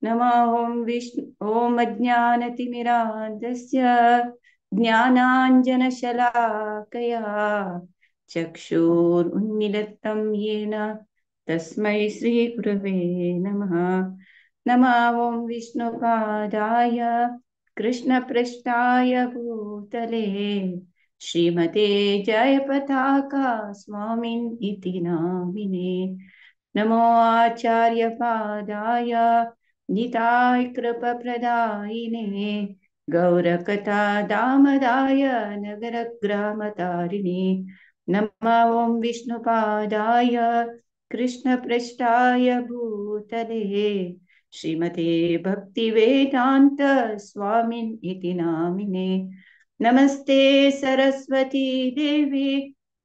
नमः ॐ विष्णु ॐ अज्ञानतिमिरान्धस्य ज्ञानाञ्जनशलाकया चक्षुरुन्मिलितं येन तस्मै श्रीगुरवे नमः। नमः ॐ विष्णुपादाय कृष्णपृष्ठाय भूतले श्रीमते जयपताका स्वामिन् इति नामिने। नमो आचार्यपादाय निताय कृपप्रदायिने गौरकथा दामदाय नगरग्रामतारिणे। नमः ॐ विष्णुपादाय कृष्णपृष्ठाय भूतले श्रीमते भक्तिवेदान्त स्वामिन् इति नामिने। नमस्ते सरस्वती देवी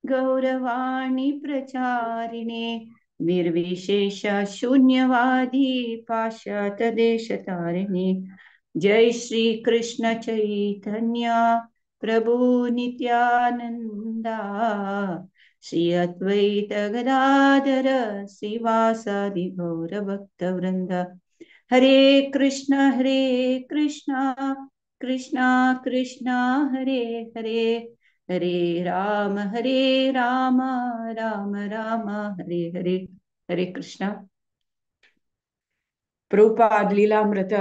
गौरवाणी प्रचारिणे निर्विशेष शून्यवादी पाश्चात्यदेशतारिणे। जय श्री कृष्ण चैतन्य प्रभु नित्यानंदा श्री अद्वैत गदाधर श्रीवासादि गौरभक्तवृंद। हरे कृष्ण कृष्ण कृष्ण हरे हरे, हरे राम राम राम हरे हरे। हरे कृष्ण। प्रभुपाद लीलामृत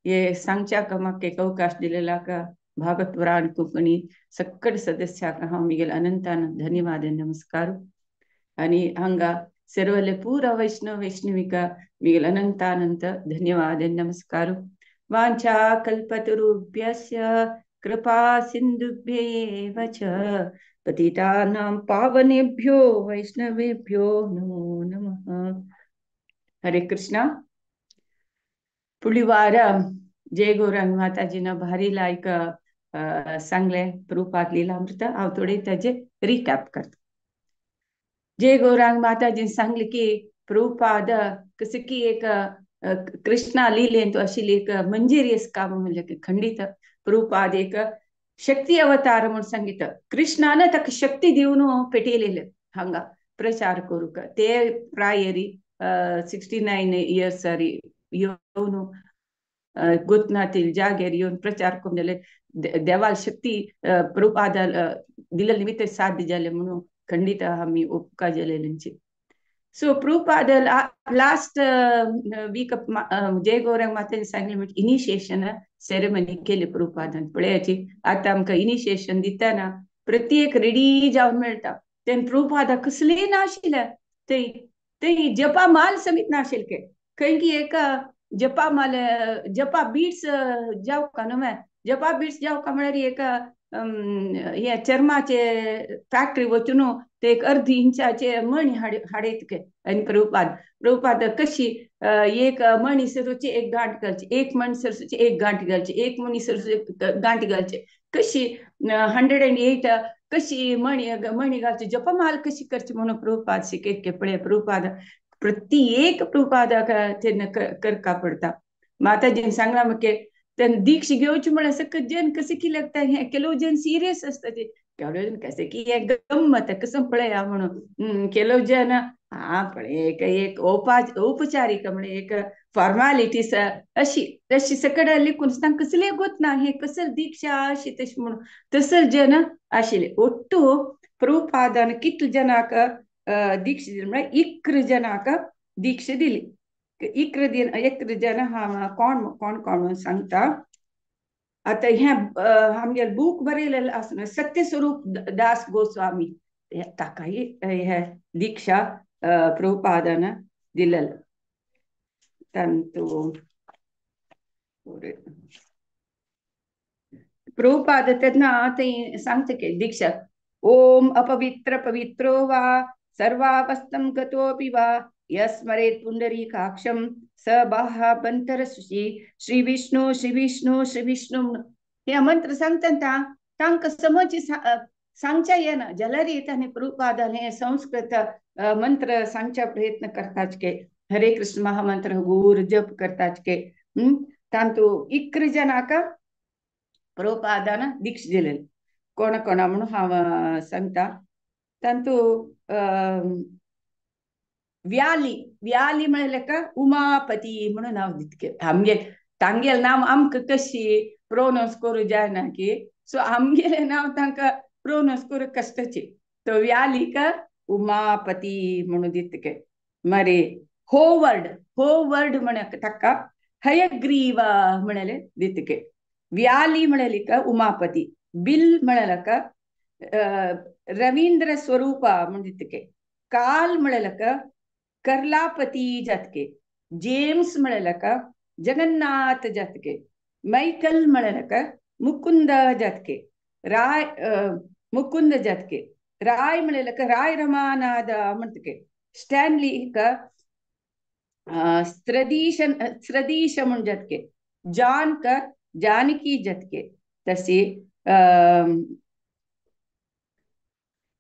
हे सांगच्या म्हाका एक अवकाश दिलेला का भागवत पुराण कोंकणी सकट सदस्याक हांव म्हगेल अनंतान धन्यवाद नमस्कार। आनी हांगा सर्वले पुरा वैष्णव वैष्णविका म्हगेल अनंतानंत धन्यवाद नमस्कार। वाञ्छा कल्पतरुभ्यश्च कृपा सिन्धुभ्येव च पतितानां पावनेभ्यो वैष्णवेभ्यो नमो नमः। हरे कृष्णा। पुलिवार जय गौरांग माताजीन भारी लायक सांगले प्रभुपाद लीलामृत, हांव थोडे ताजे रिकॅप करता। जय गौरांग माताजीन सांगले की प्रभुपाद कसे की एक कृष्णा लिलेन तो आशिल्ली एक मंजिरी काम म्हणलें की खंडीत प्रभुपाद एक शक्ती अवतार म्हूण सांगित। कृष्णान ताका शक्ती दिवन पेटयलेले हांगा प्रचार करूंक। ते प्रायरी 69 इयर्सारी येवन गोतनातील जागेर येवन प्रचार करून जाले देवाल शक्ती प्रभुपाद दिले निमित्त साध्य जाले म्हणून खंडीत आमी उपकार जालेल्यांची। सो प्रभुपाद लास्ट वीक जय गौरांग मातेन सांगले म्हणजे इनिशिएशन सेरेमनी केली प्रभुपादान। पळयाची आतां आमकां इनिशिएशन दितना प्रत्येक रेडी जावन मेळटा। तेन्ना प्रभुपादा कसलेय नाशिल्लें, थंय थंय जपा माल समेत नाशिल्ले। खंय की एक जपा माल जपा बीट्स जावका न्हू, जपा बीट्स जावका म्हळ्यार एक हे चर्माचे फॅक्टरी वचून ते एक अर्दी इंचाचे मणी हाडयत आनी प्रभुपाद प्रभुपाद कशी एक मणी सरची एक गांठ घालची, एक मणी सरची एक गांठ घालची, एक मणी सरची गांठ घालची, कशी 108 कशी मणी मणी घालची, जपमाल कशी करची म्हणून प्रभुपाद शिकयत के पळय। प्रभुपाद प्रत्येक प्रभुपादाक तेन्ना करका पडटा। माताजीन सांगला म्हाका तेन्ना दीक्षा घेवची म्हळ्यार सकत जन कशें कितें लागता हें केलो जन सिरियस आसता ते केलो जन कशें की हें गम्मत कसं पळया म्हणून केलो जन हा पळय एक एक औपचारीक म्हळ्यार एक फॉर्मालिटीज अशी तशी सकड लिखून तांकां कसलें गोतना हें कसल दीक्षा अशी तशी म्हणून तसल जन आशिल्ले। ಒಟ್ಟು प्रभुपादान कितले जनाक दीक्षा दिली म्हळ्यार 11 जनाक दीक्षा दिली। 11 दिन 11 जन हांव कोण कोण कोण सांगता। आतां हें आमगेलें बूक बरयलेलें आसा न्हू सत्यस्वरूप दास गोस्वामी ताकाय हे दीक्षा प्रभुपादान दिलेलें। तांतू प्रभुपाद तेन्ना थंय सांगता की दीक्षा ओम अपवित्र पवित्रो वा सर्वावस्थं गतोऽपि वा यस्मरेत् पुंडरीकाक्षं स बाहाबंतर शुचि श्री विष्णु श्री विष्णु श्री विष्णु। हे मंत्र सांगता तांकां समज सांगच्या येना जाल्यार ताणें प्रभुपादान हे संस्कृत मंत्र सांगच्या प्रयत्न करताच के हरे कृष्ण महामंत्र गुर जप करताच के तांतू 11 जनाक प्रभुपादान दीक्षा दिलेली। कोण कोणा म्हणून हांव सांगता। तांतू व्याली व्याली म्हणलें का उमापती म्हणून नांव दितके. आमगे तांगेलें नांव आमकां कशी प्रोनावन्स करूं जायना की सो आमगेलें नांव तांकां प्रोनावन्स करूं कश्टाचें. तो व्यालीक उमापती म्हणून दितके. मागीर होवर्ड होवर्ड म्हण ताका हयग्रीव म्हणले दितके. व्याली म्हणली का उमापती. बिल म्हणलक रवींद्र स्वरूप म्हण दितके. काल म्हणलक कर्लापती जातके. जेम्स म्हणलक जगन्नाथ जातके. मैकल म्हणलक मुकुंद जातके. राय मुकुंद जातके. राय म्हणलक राय रमानाद म्हणतके. स्टॅनली क स्त्रदीश स्त्रदीश म्हण जातके. जॉन क जानकी जातके. तशी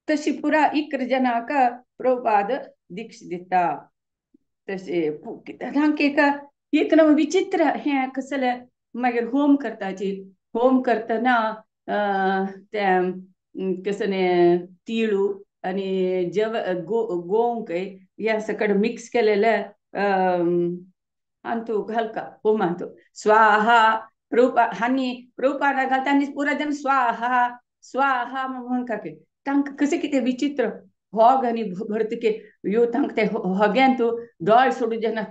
तशी पुरा 11 जनाक प्रभुपाद दीक्ष दिता. तशे तांकां एक नव विचित्र हें कसलें मागीर होम करताची. होम करतना तें कसलें तिळू आनी जव गोंक हें सगळें मिक्स केलेलें अंतू घालका होमांतू. स्वाहा प्रभुपा हांणी प्रभुपादा घालता आनी पुरा जन स्वाहा स्वाहा म्हणका की तांकां कशें कितें विचित्र होग आनी भरतके यो तांकां ते होग्यान तूं दोळ सोडून जेन्ना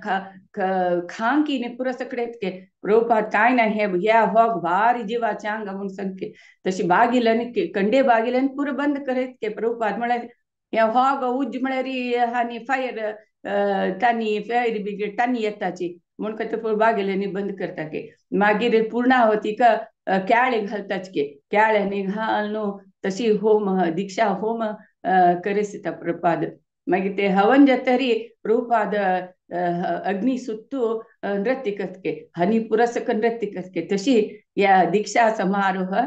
खांकी न्ही पुरो सगळे इतके प्रभुपाद कांय ना हे ह्या होग भारी जिवाचें आंग म्हूण सांगके. तशी बागिल्यान कंडे बागिल्यान पुरो बंद करत के प्रभुपाद म्हळ्यार हे होग उज्ज म्हळ्यार आनी फायर तांणी फायर ब्रिगेड तांणी येताची म्हूण ते पुरो बागिल्यांनी बंद करता के. मागीर पूर्णावतीक क्याळे घालताच के. क्याळ्यांनी घालून तशी होम दीक्षा होम करिसता प्रभुपाद. मागीर ते हवन जातरी प्रभुपाद अग्नी सुत्तू नृत्य करतके हनी पुरस्क नृत्य करतके. तशी या दीक्षा समारोह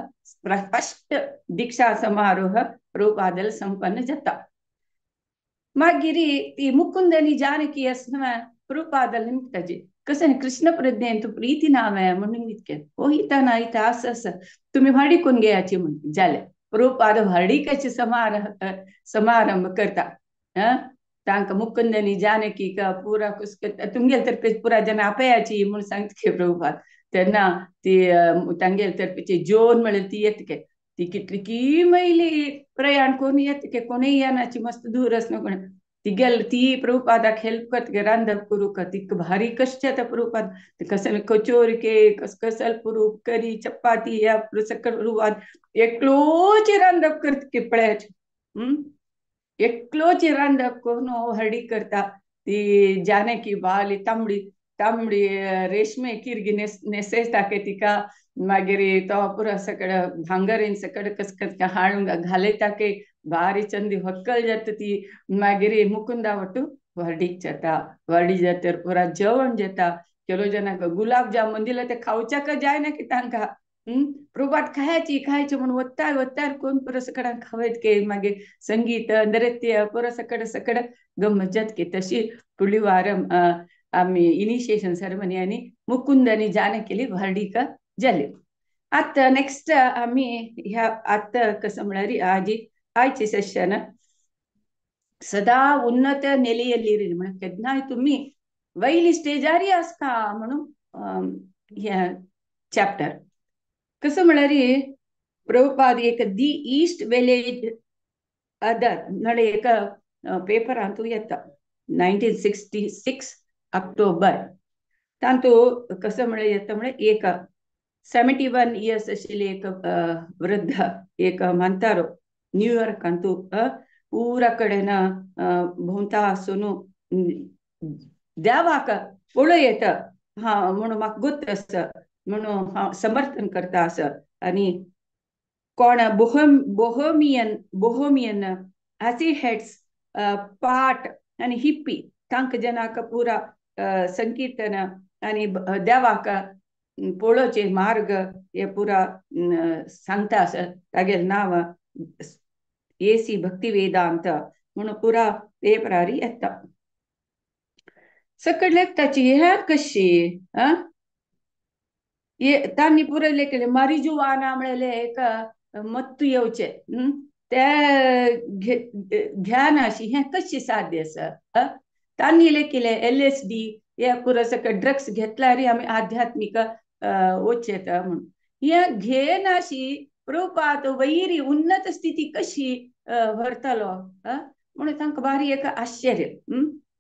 फस्ट दीक्षा समारोह प्रभुपादल संपन्न जाता. मागीर ती मुकुंद आनी जानकी आसना प्रभुपादल निमताची कसं कृष्ण प्रज्ञेन तूं प्रीती नाव आहे म्हणून इतकें हो इता ना इता असं असं तुम्ही व्हाडी कोण घेयाची म्हणून जालें. प्रभुपाद व्हार्डिकाचे समारंभ करता. तांकां मुकुंद आनी जानकी पुरा तुमगेले तर्फे पुरा जन आपयाची म्हणून सांगता प्रभुपाद. तेन्ना ती तांगेले तर्फेची जोन म्हणल्यार ती येतके ती कितली की मैली प्रयाण करून येतके कोणूय येनाची मस्त दूर आसना कोण ती गेल ती प्रभुपादाक हेल्प करतके रांदप करूंक तिका भारी कश्ट जाता प्रभुपाद. कसले कचोरी के कस कसल पुरूप करी चपाती ह्या सकल प्रभुपाद एकलोच रांदप करतके पळयाचे. एकलोच रांदप करून हरडी करता. ती जानकी बाली तांबडी तांबडी रेशमे किर्गी नेसयता के तिका. मागीर तो पुरो सगळें भांगरीन सगळें कस कस हाडून घालयता के भारी चंदी होक्कल जाता ती. मागीर मुकुंदा वटू व्हरडीक जाता. व्हरडी जातर पुरा जेवण जाता. केलो जनाक गुलाब जामुन दिले ते खावच्याक जायना की तांकां. प्रभात खायची खायची म्हणून वत्तार वत्तार कोण पुरो सगळ्यांक खावयत के. मागीर संगीत नृत्य पुरो सगळें सगळें गम्मत जात. तशी फुडली वारम आमी इनिशिएशन सेरेमनी आनी मुकुंद आनी जानकीली व्हरडीक जाली. आतां नेक्स्ट आमी ह्या आतां कसं म्हळ्यार आजी आयचे सेशन सदा उन्नत ನೆಲೆಯಲ್ಲಿರಿ म्हण केन्नाय तुमी वयली स्टेजारी आसता म्हणून ह्या चॅप्टर कसं म्हळ्यार प्रभुपाद एक दी ईस्ट विलेज अदर म्हळ्यार एक पेपरांतू येता 1966 ऑक्टोबर तांतू कसं म्हळ्यार येता म्हळ्यार एक 71 इयर्स आशिल्ले एक वृद्ध एक म्हातारो न्यूयॉर्कांतू पूरा कडेन भोंवता आसून देवाक पळयता हा म्हणून म्हाका गोत आसा म्हणून हांव समर्थन करता आसा. आनी कोण बोहोमियन बोहोमियन आसी हेड्स पाट आनी हिप्पी तांकां जनाक पुरा संकीर्तन आनी देवाक पळोवचे मार्ग हे पुरा सांगता आसा. तागेलें नांव एसी भक्ती वेदांत म्हणून पुरा पेपरार येता. सकयल लेखताची ह्या कशी तांणी पुरो लेखले मारिजुवाना म्हणलें एक मत्तू येवचें ते ध्यान अशी हें कशी साध्य आसा. तांणी लेखिले LSD हे पुरो सगळे ड्रग्स घेतल्यार आमी आध्यात्मीक वचेता म्हणून. हे घेनाशी प्रभुपाद वैरी उन्नत स्थिती कशी व्हरतलो म्हणून तांकां भारी एक आश्चर्य.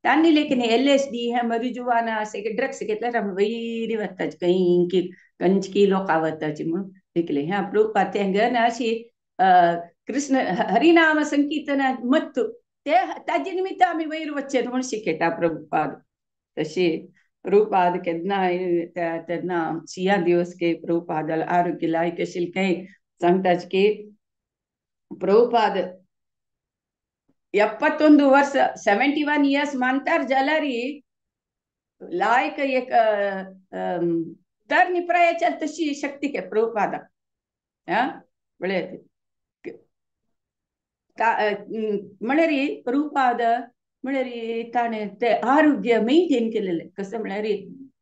तांणी लेखिले LSD हे मरिजुवाना अशें ड्रग्स घेतल्यार आमी वैरी वताची कंकी कंचकी लोकां वताची म्हणून लेखले. ह्या प्रभुपाद ते घेनाशी कृष्ण हरिनाम संकीर्तन मत्तु ते ताजे निमित्त आमी वयर वचचे म्हणून शिकयता प्रभुपाद. तशी प्रभुपाद केन्ना तेन्ना शिया दिवस के प्रभुपाद आरोग्य लायक आशिल्लें काय सांगता की प्रभुपाद 71 वर्ष 71 इयर्स मानतार जाल्यार लायक एक तरणी प्रायाच्या तशी शक्ती के प्रभुपादाक. म्हळ्यार प्रभुपाद म्हळ्यार ताणें ते आरोग्य मेंटेन केलेलें. कसं म्हळ्यार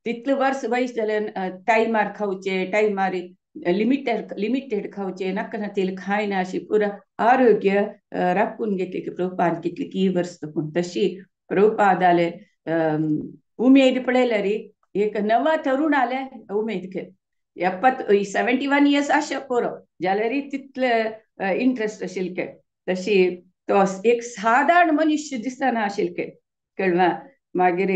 तितले वर्स वयस जाल्यार टायमार खावचे, टायमार लिमिटेड लिमिटेड खावचे, नाका ना तेल खायना अशी पुरा आरोग्य राखून घेतली की प्रभुपाद कितली की वर्स. तशी प्रभुपादाले उमेद पळयल्यार एक नवा तरुण आले उमेद के 71 इयर्स अशें पुरो जाल्यार तितले इंट्रस्ट आशिल्ले के. तशी तो एक साधारण मनुष्य दिसना आशिल्ले कळवा. मागीर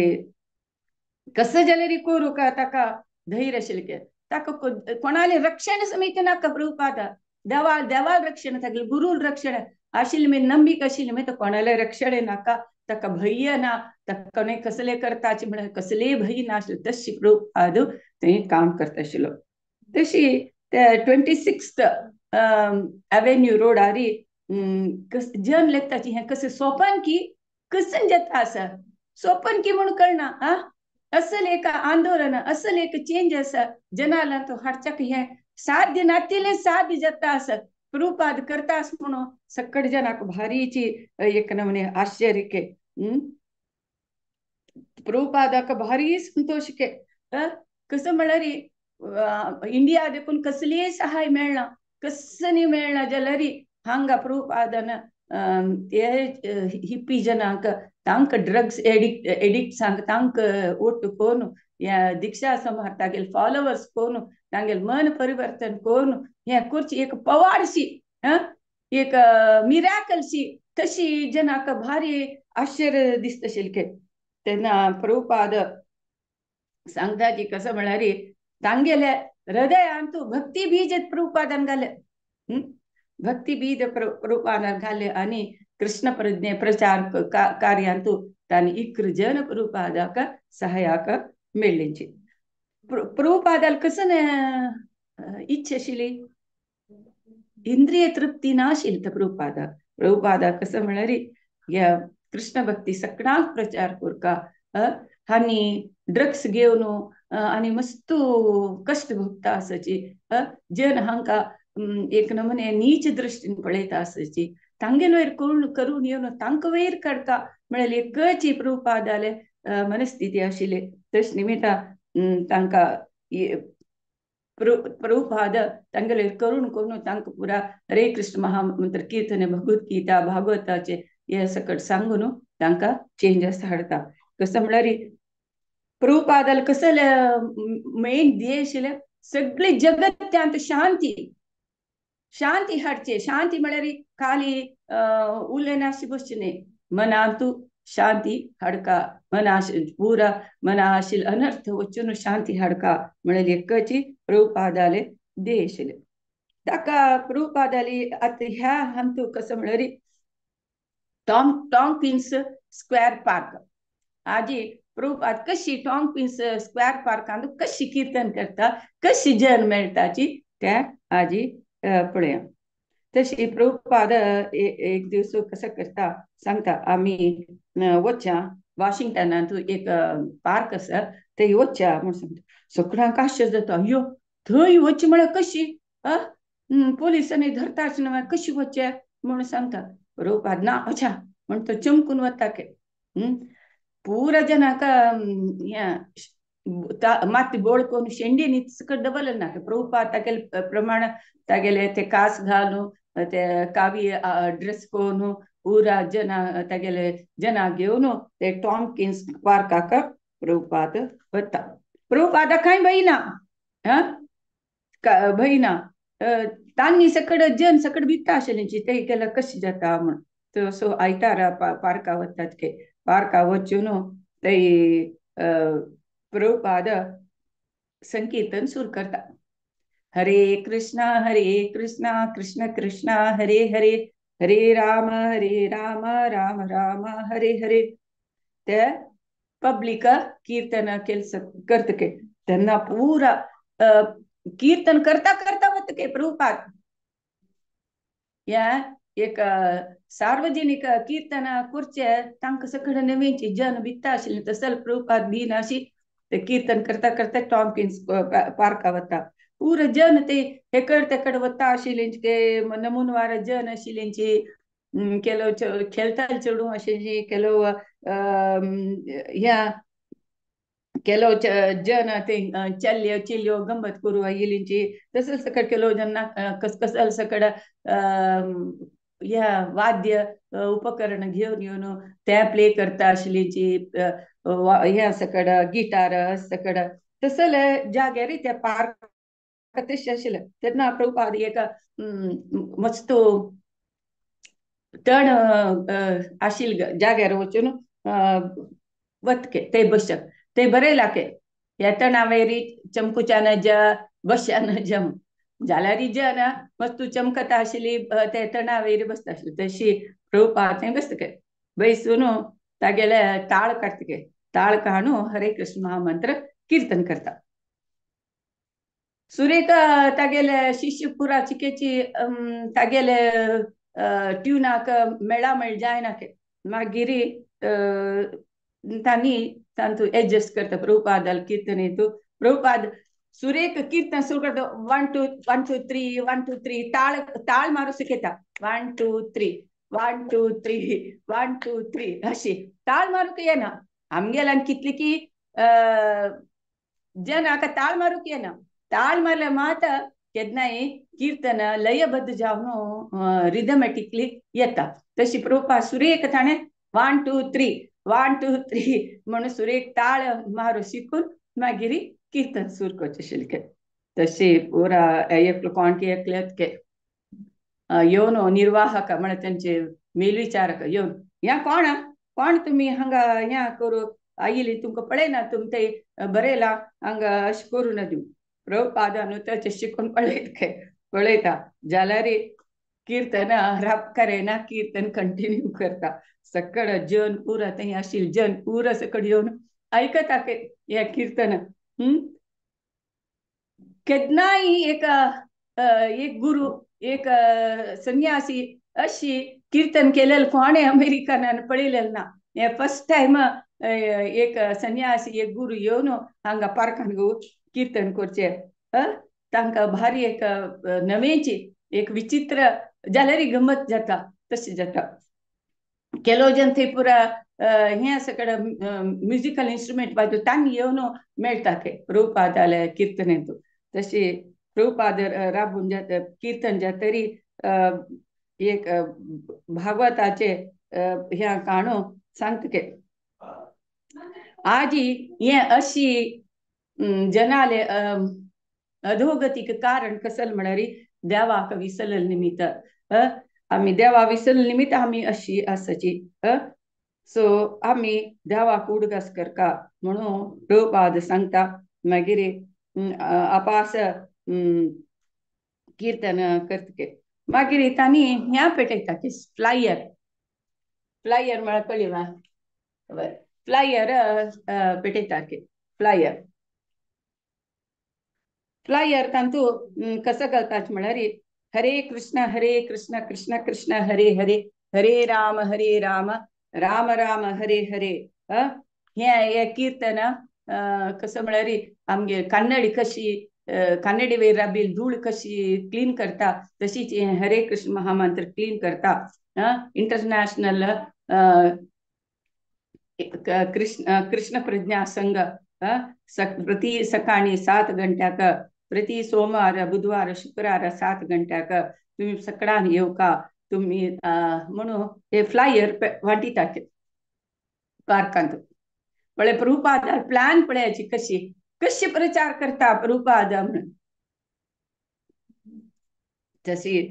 कसं जाल्यार करूं का ताका धैर्य आशिल्ले. ताका कोणाले रक्षण समेत नाका प्रभुपाद. देवाल देवाल रक्षण तागेले गुरूल रक्षण आशिल्लें मे नंबिक आशिल्लें मे तो कोणाले रक्षण नाका, ताका भंय ना, ताका कोणे कसले करताचे म्हळ्यार कसलेय भंय नाशिल्लें. तशी प्रभुपाद थंय काम करता आशिल्लो. तशी ते 26th avenue रोडार जन लेखताची हें कशें सोपन की कसन जाता आसा सोपन की म्हूण कळना. आ असल एक आंदोलन असल एक चेंज आसा जनाला तो हाडच्याक हें साध्य नातिल्लें साध्य जाता आसा प्रभुपाद करता आस म्हणून सकट जनाक भारीची एक नमने आश्चर्य के. प्रभुपादाक भारी संतोश के. कसं म्हळ्यार इंडिया देखून कसलीय सहाय मेळना, कसनी मेळना जाल्यार हांगा प्रभुपादान ते हिप्पी जनांक तांकां ड्रग्स एडिक्ट्सांक तांकां ओट्टू करून ह्या दीक्षा समार तागेले फॉलोवर्स करून तांगेले मन परिवर्तन करून हें करची एक पवाडशी एक मिराकलशी तशी जनाक भारी आश्चर्य दिसता आशिल्लें. तेन्ना प्रभुपाद सांगता की कसं म्हळ्यार तांगेल्या हृदयांतु भक्ती बीज प्रभुपादान घाले, भक्ती बीज प्रभुपादान घाले आनी कृष्ण प्रज्ञे प्रचार कार्यांतु तांणी इक्र जन प्रभुपादाक सहायक मेळ्ळेंची. प्रभुपादाल कसं इच्छा आशिल्ली इंद्रिय तृप्ती नाशिल्ली त्या प्रभुपादाक. प्रभुपादाक कसं म्हळ्यार ह्या कृष्ण भक्ती सगळ्यांक प्रचार करका आनी ड्रग्स घेवन आनी मस्त कश्ट भोगता आसाची जन हांकां एक नमुने नीच दृश्टीन पळयता आसाची तांगेलो वयर करून येवन तांकां वयर काडटा म्हळ्यार एकच प्रभुपादाले मनस्थिती आशिल्ली. तशें निमित्ता तांकां प्रभुपाद तांगेले करून करून तांकां पुरा हरे कृष्ण महामंत्र कीर्तन भगवद्गीता भागवताचे हे सकट सांगून तांकां चेंजस हाडटा. कसं म्हळ्यार प्रभुपादाल कसले मेन ध्येय आशिल्लें सगळे जगत्यांत शांती शांती हाडचे. शांती म्हळ्यार खाली उलयनाशी बसची न्ही, मनांतू शांती हाडका, मना पुरा मना आशिल्ले अनर्थ वचून शांती हाडका म्हळ्यार एकची प्रभुपादाले ध्येय आशिल्लें. ताका प्रभुपादाली आतां ह्या हातूंत कसं म्हळ्यार टॉमकिन्स स्क्वेअर पार्क आजी प्रभुपाद कशी टॉमकिन्स स्क्वेअर पार्कांत कशी कीर्तन करता कशी जन मेळटाची त्या आजी पळया. तशी प्रभुपाद एक दिवस कसं करता सांगता आमी वच्या वॉशिंग्टनांत एक पार्क आसा थंय वच्या म्हूण सांगता. सगळ्यांक आश्चर्य जाता, अयो थंय वचचें म्हळ्यार कशी पोलिसांनी धरताच न्हय कशी वचचें म्हूण सांगता. प्रभुपाद ना वचा म्हण तो चमकून वता के पुरा जनाक माती बोळ करून शेंडी न्ही सकट दवरलें ना. प्रभुपाद तागेले प्रमाण तागेले ते कास घालून ते कावी ड्रेस करून पुरा जना तागेले जना घेवन ते टॉमकिन्स पार्काक प्रभुपाद वता. प्रभुपादा कांय भंयना, हा भंयना. तांणी सकड जन सकड भिता आशिल्ली ते केल्यार कशें जाता म्हूण. सो आयतारा पार्का वतात के पार्का वचून ते प्रभुपाद संकीर्तन सुरू करता. हरे कृष्णा कृष्णा कृष्णा हरे हरे, हरे राम राम राम हरे हरे. ते पब्लिक कीर्तन केल्स करतके तेन्ना पूरा कीर्तन करता करता वतके प्रभुपाद. ह्या एक सार्वजनिक कीर्तन करचे तांकां सकड नवीची जन भित्ता आशिल्ली तसल प्रभुपाद बीन अशी ते कीर्तन करता करता टॉमकिन्स पार्का वता. पूरा जन ते हेकड तेकड वता आशिल्ली, नमूनवार जन आशिल्ली, केलो खेळताले चेडूं आशिल्ली, केलो ह्या केलो जन ते चल्यो चिल्यो गंमत करू आयिल्लींची तसंच सकड केलो जन कसकसल सकड ह्या वाद्य उपकरण घेवन येवन ते प्ले करता आशिल्लींची, ह्या सकड गिटार सकड तसले जाग्यार त्या पार्क तशें आशिल्लें. तेन्ना प्रभुपाद एक मस्त तण आशिल्ले जाग्यार वचून वतके ते बसक ते बरयला के ह्या तणावेरी चमकुच्यान ज बश्यान जम जाल्यार जन मस्त चमकता आशिल्ली ते तणावेरी बसता आशिल्ली. तशी प्रभुपाद थंय बसतके बैसून तागेले ताळ काडतके, ताळ काडून हरे कृष्ण महामंत्र कीर्तन करता. सुरेख तागेले शिष्य पुरा चिकेची तागेले ट्युनाक मेळा मेळ जायना के मागीर तांणी तांतू एडजस्ट करता प्रभुपादाल कीर्तन हेतू. प्रभुपाद सुरेख कीर्तन सुरू करता 1 2 1 2 3 1 2 3 ताळ ताळ मारू शिकयता 1 2 3 1 2 3 1 2 3 अशी ताळ मारूंक येना. आमगेल्यान कितली की जनाक ताळ मारूंक येना. ताळ मारल्यार मात केन्नाय कीर्तन लयबद्ध जावन रिदमॅटिकली येता. तशी प्रभुपाद सुरेख ताणें 1 2 3 1 2 3 म्हणून सुरेख ताळ मारू शिकून मागीर कीर्तन सुरू करचें आशिल्लें. तशी पुरा एकलो कोण की एकले येवन निर्वाहक म्हळ्यार तेंचे मेलविचारक येवन ह्या कोण कोण तुमी हांगा ह्या करूं आयिल्ली तुमकां पळयना तुमी ते बरयला हांगा अशें करूं ना तुमी. प्रभुपादान ताचें शिकून पळयत पळयता जाल्यार कीर्तन राप करेना, कीर्तन कंटिन्यू करता. सकड जन पुरा थंय आशिल्ले जन पुरा सकड येवन आयकता हें कीर्तन. केन्नाय एक एक गुरु एक संन्यासी अशी कीर्तन केलेलं कोणें अमेरिकनान पळयलें ना. हें फर्स्ट टायम एक संन्यासी एक गुरु येवन हांगा पार्कान कीर्तन करचें. तांकां भारी एक नवेची एक विचित्र जाल्यार गमत जाता तशें जाता. केलो जन थंय पुरा हें सगळें म्युजिकल इन्स्ट्रुमेंट वाजोवन तांणी येवन मेळटा ते प्रभुपादाले कीर्तनेंत. तशी प्रभुपाद राबून जाता कीर्तन जातरी एक भागवताचे ह्या काणो सांगता के आजी हें अशी जनाले अधोगतीक कारण कसल म्हळ्यार देवाक विसरल निमित्त. आमी देवा विसरल निमित्त आमी अशी आसाची. सो आमी देवाक उडगास करका म्हणून प्रभुपाद सांगता. मागीर अपास कीर्तन करतके मागीर तांणी ह्या पेटयता की फ्लायर फ्लायर म्हळ्यार कळ्ळी मा फ्लायर पेटयता की फ्लायर फ्लायर तांतू कसं घालतात म्हळ्यार हरे कृष्ण कृष्ण कृष्ण हरे हरे हरे राम राम राम हरे हरे. हें कीर्तन कसं म्हळ्यार आमगे कान्नडी कशी कान्नडी वयर राबिल धूळ कशी क्लीन करता तशीच हरे कृष्ण महामंत्र क्लीन करता. इंटरनॅशनल कृष्ण कृष्ण प्रज्ञा संघ प्रति सकाळी 7 घंट्याक प्रति सोमवार बुधवार शुक्रार 7 गंट्याक तुमी सगळ्यान येवका तुमी म्हणून हे फ्लायर वांटितात पार्कांत. पळय प्रभुपाद प्लॅन पळयाची कशी कशी प्रचार करता प्रभुपाद म्हणून. तशी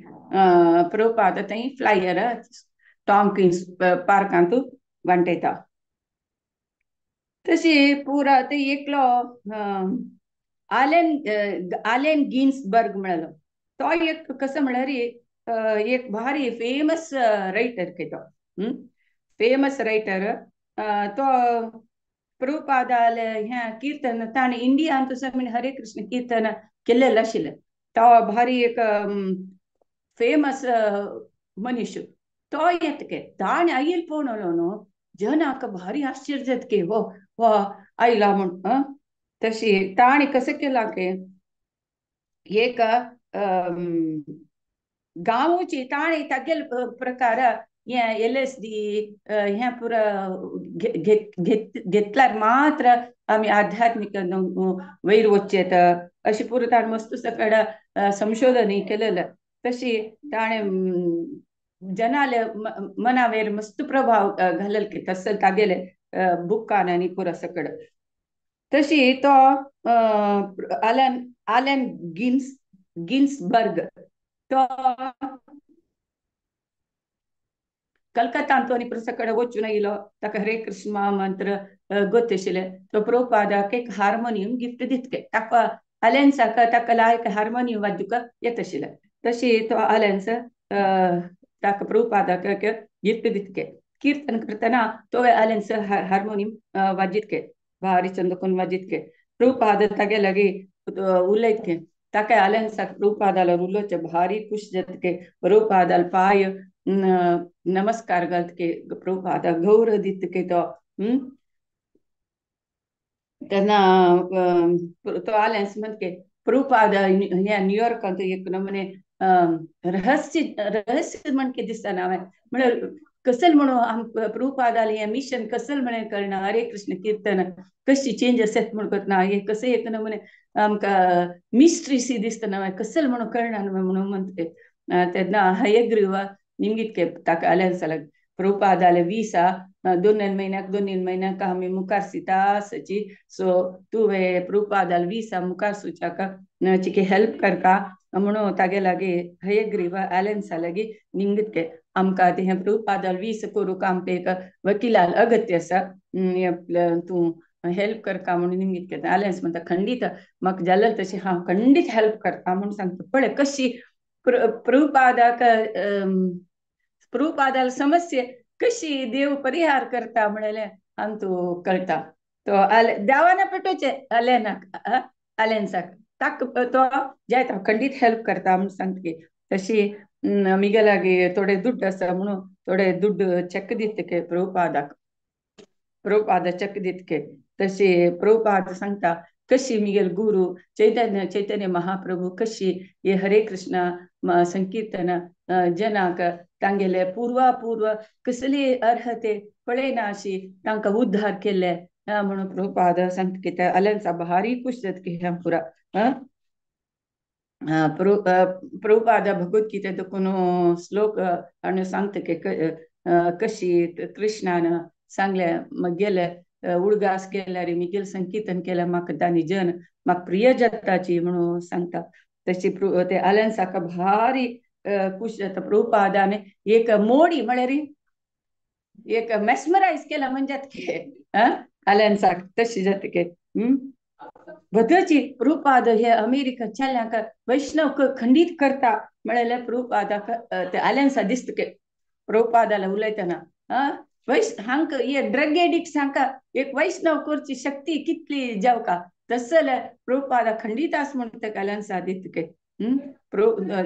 प्रभुपाद थंय फ्लायर टॉमकिन्स पार्कांत वांटयता. तशी पुरा ते एकलो आलेन आलेन गिन्सबर्ग म्हळ्यालो तो एक कसं म्हळ्यार एक भारी फेमस रायटर के तो, फेमस रायटर तो प्रभुपादाले ह्या कीर्तन ताणें इंडियान तसो हरे कृष्ण कीर्तन केल्लें आशिल्लें. तो भारी एक फेमस मनीस तो येतके ताणें आयल पळोवलो न्हू जनाक भारी आश्चर्य जातके हो हो आयला म्हूण. तशी ताणें कसं केलां की एक गांवची ताणें तागेले प्रकार हें LSD हें पुरा घेतल्यार मात्र आमी आध्यात्मीक वयर वचचेत अशें पुरो ताणें मस्त सगळें संशोधन केलेलें. तशी ताणें जनाले मनावेर मस्त प्रभाव घालल की तसं तागेले बुकान आनी पुरो सगळें. तशी तो आलन आलन गिन्सबर्ग तो कलकत्तांत आनी पुरो वचून येयलो ताका हरे कृष्ण महामंत्र गोत आशिल्लें. तो प्रभुपादाक एक हार्मोनियम गिफ्ट दितके ताका अलेन्साक ताका लायक हार्मोनियम वाजूंक येत आशिल्लें. तशी तो अलेन्स ताका प्रभुपादाक गिफ्ट दितके कीर्तन करतना तो अलेन्स हार्मोनियम वाजितके भारी चंद कोण वाजितके. प्रभुपाद तागे लागीं उलयतके ताका अलेन्साक प्रभुपादाला उलोवचें भारी खुश जातके. प्रभुपादाल पाय नमस्कार घालतके प्रभुपादा गौरव दितके तो. तेन्ना तो आलेन्स म्हणके प्रभुपाद ह्या न्यूयॉर्कांत एक नमूने रहस्य रहस्य म्हणके दिसता हांवें म्हळ्यार कसल म्हणून आम प्रभुपादाले हें मिशन कसल म्हळें कळना हरे कृष्ण कीर्तन कशी चेंज आसत म्हूण करतना हे कसं एक नमुने आमकां मिस्ट्री सी दिसता ना कसल म्हणून कळना म्हणून म्हणते. तेन्ना हयग्रीव निमगितके ताका अलेन्साक प्रभुपादाले विसा 2 महिन्याक 2 महिन्याक आमी मुखार सिता सची सो तुवें प्रभुपादाले विसा मुखार सुचाक चिके हेल्प करका म्हणून तागे लागीं हयग्रीव अलेन्सा लागीं निमगितके आमकां तें प्रभुपादाल वीस करूंक आमकां एक वकिलाल अगत्य आसा तूं हेल्प करका म्हणून निमगितके. अलेन्स म्हणटा खंडीत म्हाका जालें तशें हांव खंडीत हेल्प करता म्हणून सांगता. पळय कशी प्रभुपादाक प्रभुपादाल समस्या कशी देव परिहार करता म्हणलें आमकां कळटा. तो आले देवाना पेटोवचें अलेनाक अलेन्साक ताका तो जायता खंडीत हेल्प करता म्हणून सांगता. तशी मिगे लागीं थोडे दुड्ड आसा म्हणून थोडे दुड्ड चेक दितके प्रभुपादाक प्रभुपादा चेक दितके. तशी प्रभुपाद सांगता कशी मिगेल गुरु चैतन्य चैतन्य महाप्रभु कशी हे हरे कृष्ण संकीर्तन जनाक तांगेले पूर्वापूर्व कसली अर्हते पळयना अशी तांकां उद्धार केल्ले म्हणून प्रभुपाद सांगता की त्या अलेन्सा भारी खुश जाता की हें पुरा. प्रभुपाद भगवद्गीते देखून श्लोक आनी सांगता की कशी कृष्णान सांगलें मगेले उडगास केल्यार मिगेल संकीर्तन केल्यार म्हाका तांणी जन म्हाका प्रिय जाताची म्हणून सांगता. तशी ते अलेन्साक भारी खुश जाता. प्रभुपादान एक मोडी म्हळ्यार एक मेस्मरायज केला म्हणजे अलेन्साक तशी जाता की बदची प्रभुपाद हे अमेरिका चेल्यांक वैष्णव खंडीत करता म्हळ्यार प्रभुपादाक ते अलेन्सा दिसता की प्रभुपादाला उलयतना हांकां हे ड्रग एडिक्ट्स हांकां एक वैष्णव करची शक्ती कितली जावका तसले प्रभुपादा खंडीत आस म्हण ते अलेन्सा दितके.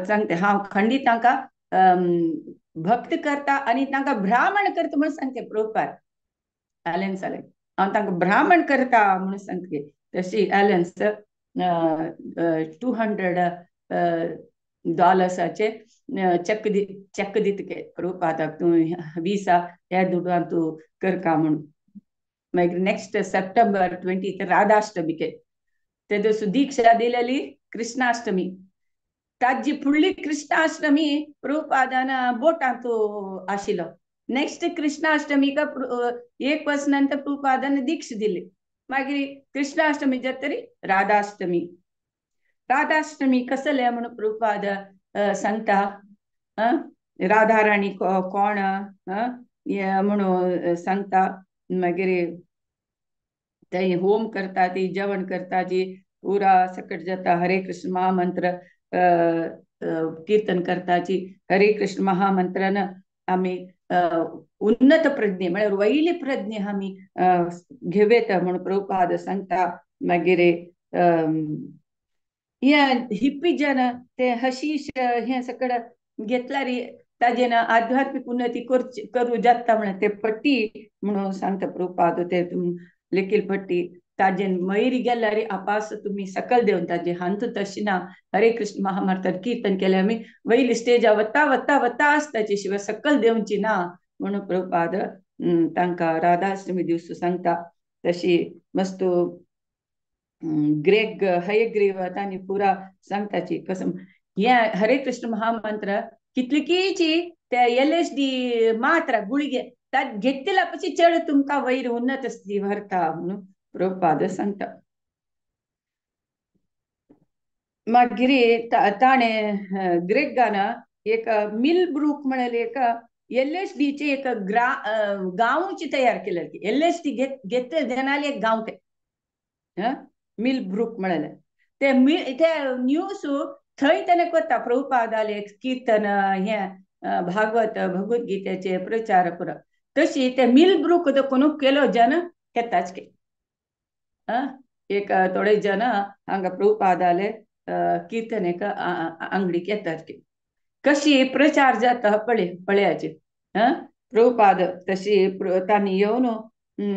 सांगते हांव खंडीत तांकां भक्त करता आनी तांकां ब्राह्मण करता म्हणून सांगते प्रभुपाद अलेन्साले हांव तांकां ब्राह्मण करता म्हणून सांगते. तशी अलेन्स $200 चेक दितके प्रभुपादाक तूं विसा ह्या दुडवान तूं करका म्हणून. मागीर नेक्स्ट सप्टेंबर 20 राधाष्टमीके ते दिवस दीक्षा दिलेली कृष्णाष्टमी ताजी फुडली कृष्णाष्टमी प्रभुपादान बोटांत आशिल्लो. नेक्स्ट कृष्णाष्टमीक एक वर्स नंतर प्रभुपादान दीक्ष दिली. मागीर कृष्णाष्टमी जातरी राधाष्टमी. राधाष्टमी कसले म्हणून प्रभुपाद सांगता, राधाराणी कोण म्हणून सांगता. मागीर थंय होम करता ती, जेवण करता जी, पुरा सकट जाता. हरे कृष्ण महामंत्र कीर्तन करताची. हरे कृष्ण महामंत्रान आमी उन्नत प्रज्ञे म्हळ्यार वयली प्रज्ञे आमी घेवयता म्हणून प्रभुपाद सांगता. मागीर हे हिप्पी जन ते हशीश हे सगळं घेतल्यार ताजेन आध्यात्मिक उन्नती करू जाता म्हळ्यार ते पट्टी म्हणून सांगता प्रभुपाद. ते लेकील पट्टी ताजेन मयूर गेल्यार आपास तुम्ही सकल देवन ताजे हांतू तशी ना. हरे कृष्ण महामंत्र कीर्तन केले आमी वयली स्टेजा वता वता वता आसताची शिवाय सकल देवची ना म्हणून प्रभुपाद तांकां राधाष्टमी दिवस सांगता. तशी मस्त ग्रेग हयग्रीव तांणी पुरा सांगताची कसम हे हरे कृष्ण महामंत्र कितलीकीची ते LSD मात्रा गुळगे घेतला पची चड तुमकां वयर उन्नत स्थिती व्हरता म्हणून प्रभुपाद सांगता. मागीर ताणें ग्रेगान एक मिलब्रूक म्हळ्यार एक LSD चे एक गांवची तयार केले. LSD घेतले जनाले एक गांव ते मिलब्रूक म्हळ्यार ते न्यूज थंय ताणें करता प्रभुपादाले कीर्तन हे भागवत भगवद्गीतेचे प्रचार पुरा. तशी ते मिलब्रूक कोणू केलो जन येताच के एक थोडे जन हांगा प्रभुपादाले कीर्तन एक आंगडीक येतात की कशी प्रचार जाता पळय पळयाचे. प्रभुपाद तशी तांणी येवन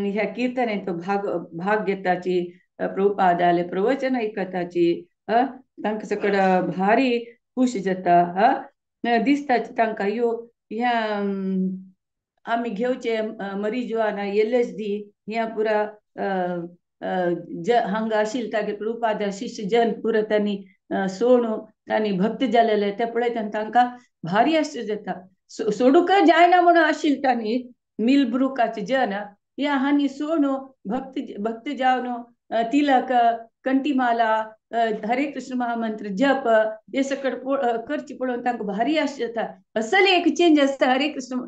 ह्या कीर्तनेंत भाग भाग घेताची, प्रभुपादाले प्रवचन आयकताची, तांकां सगळं भारी खूश जाता. दिसता तांकां यो ह्या आमी घेवचे मरिजुआना LSD ह्या पुरा हांगा आशिल्ले तागे प्रभुपाद शिष्य जन पुरा तांणी सोडून तांणी भक्त जालेले ते पळयता तांकां भारी आश्चर्य जाता. सोडूंक जायना म्हणून आशिल्ले तांणी मिलब्रुकाचे जन ह्या हांणी सोडून भक्त भक्त जावन तिलक कंठीमाला हरे कृष्ण महामंत्र जप हे सगळं करची पळोवन तांकां भारी आश्चर्य जाता. असले एक चेंज आसता हरे कृष्ण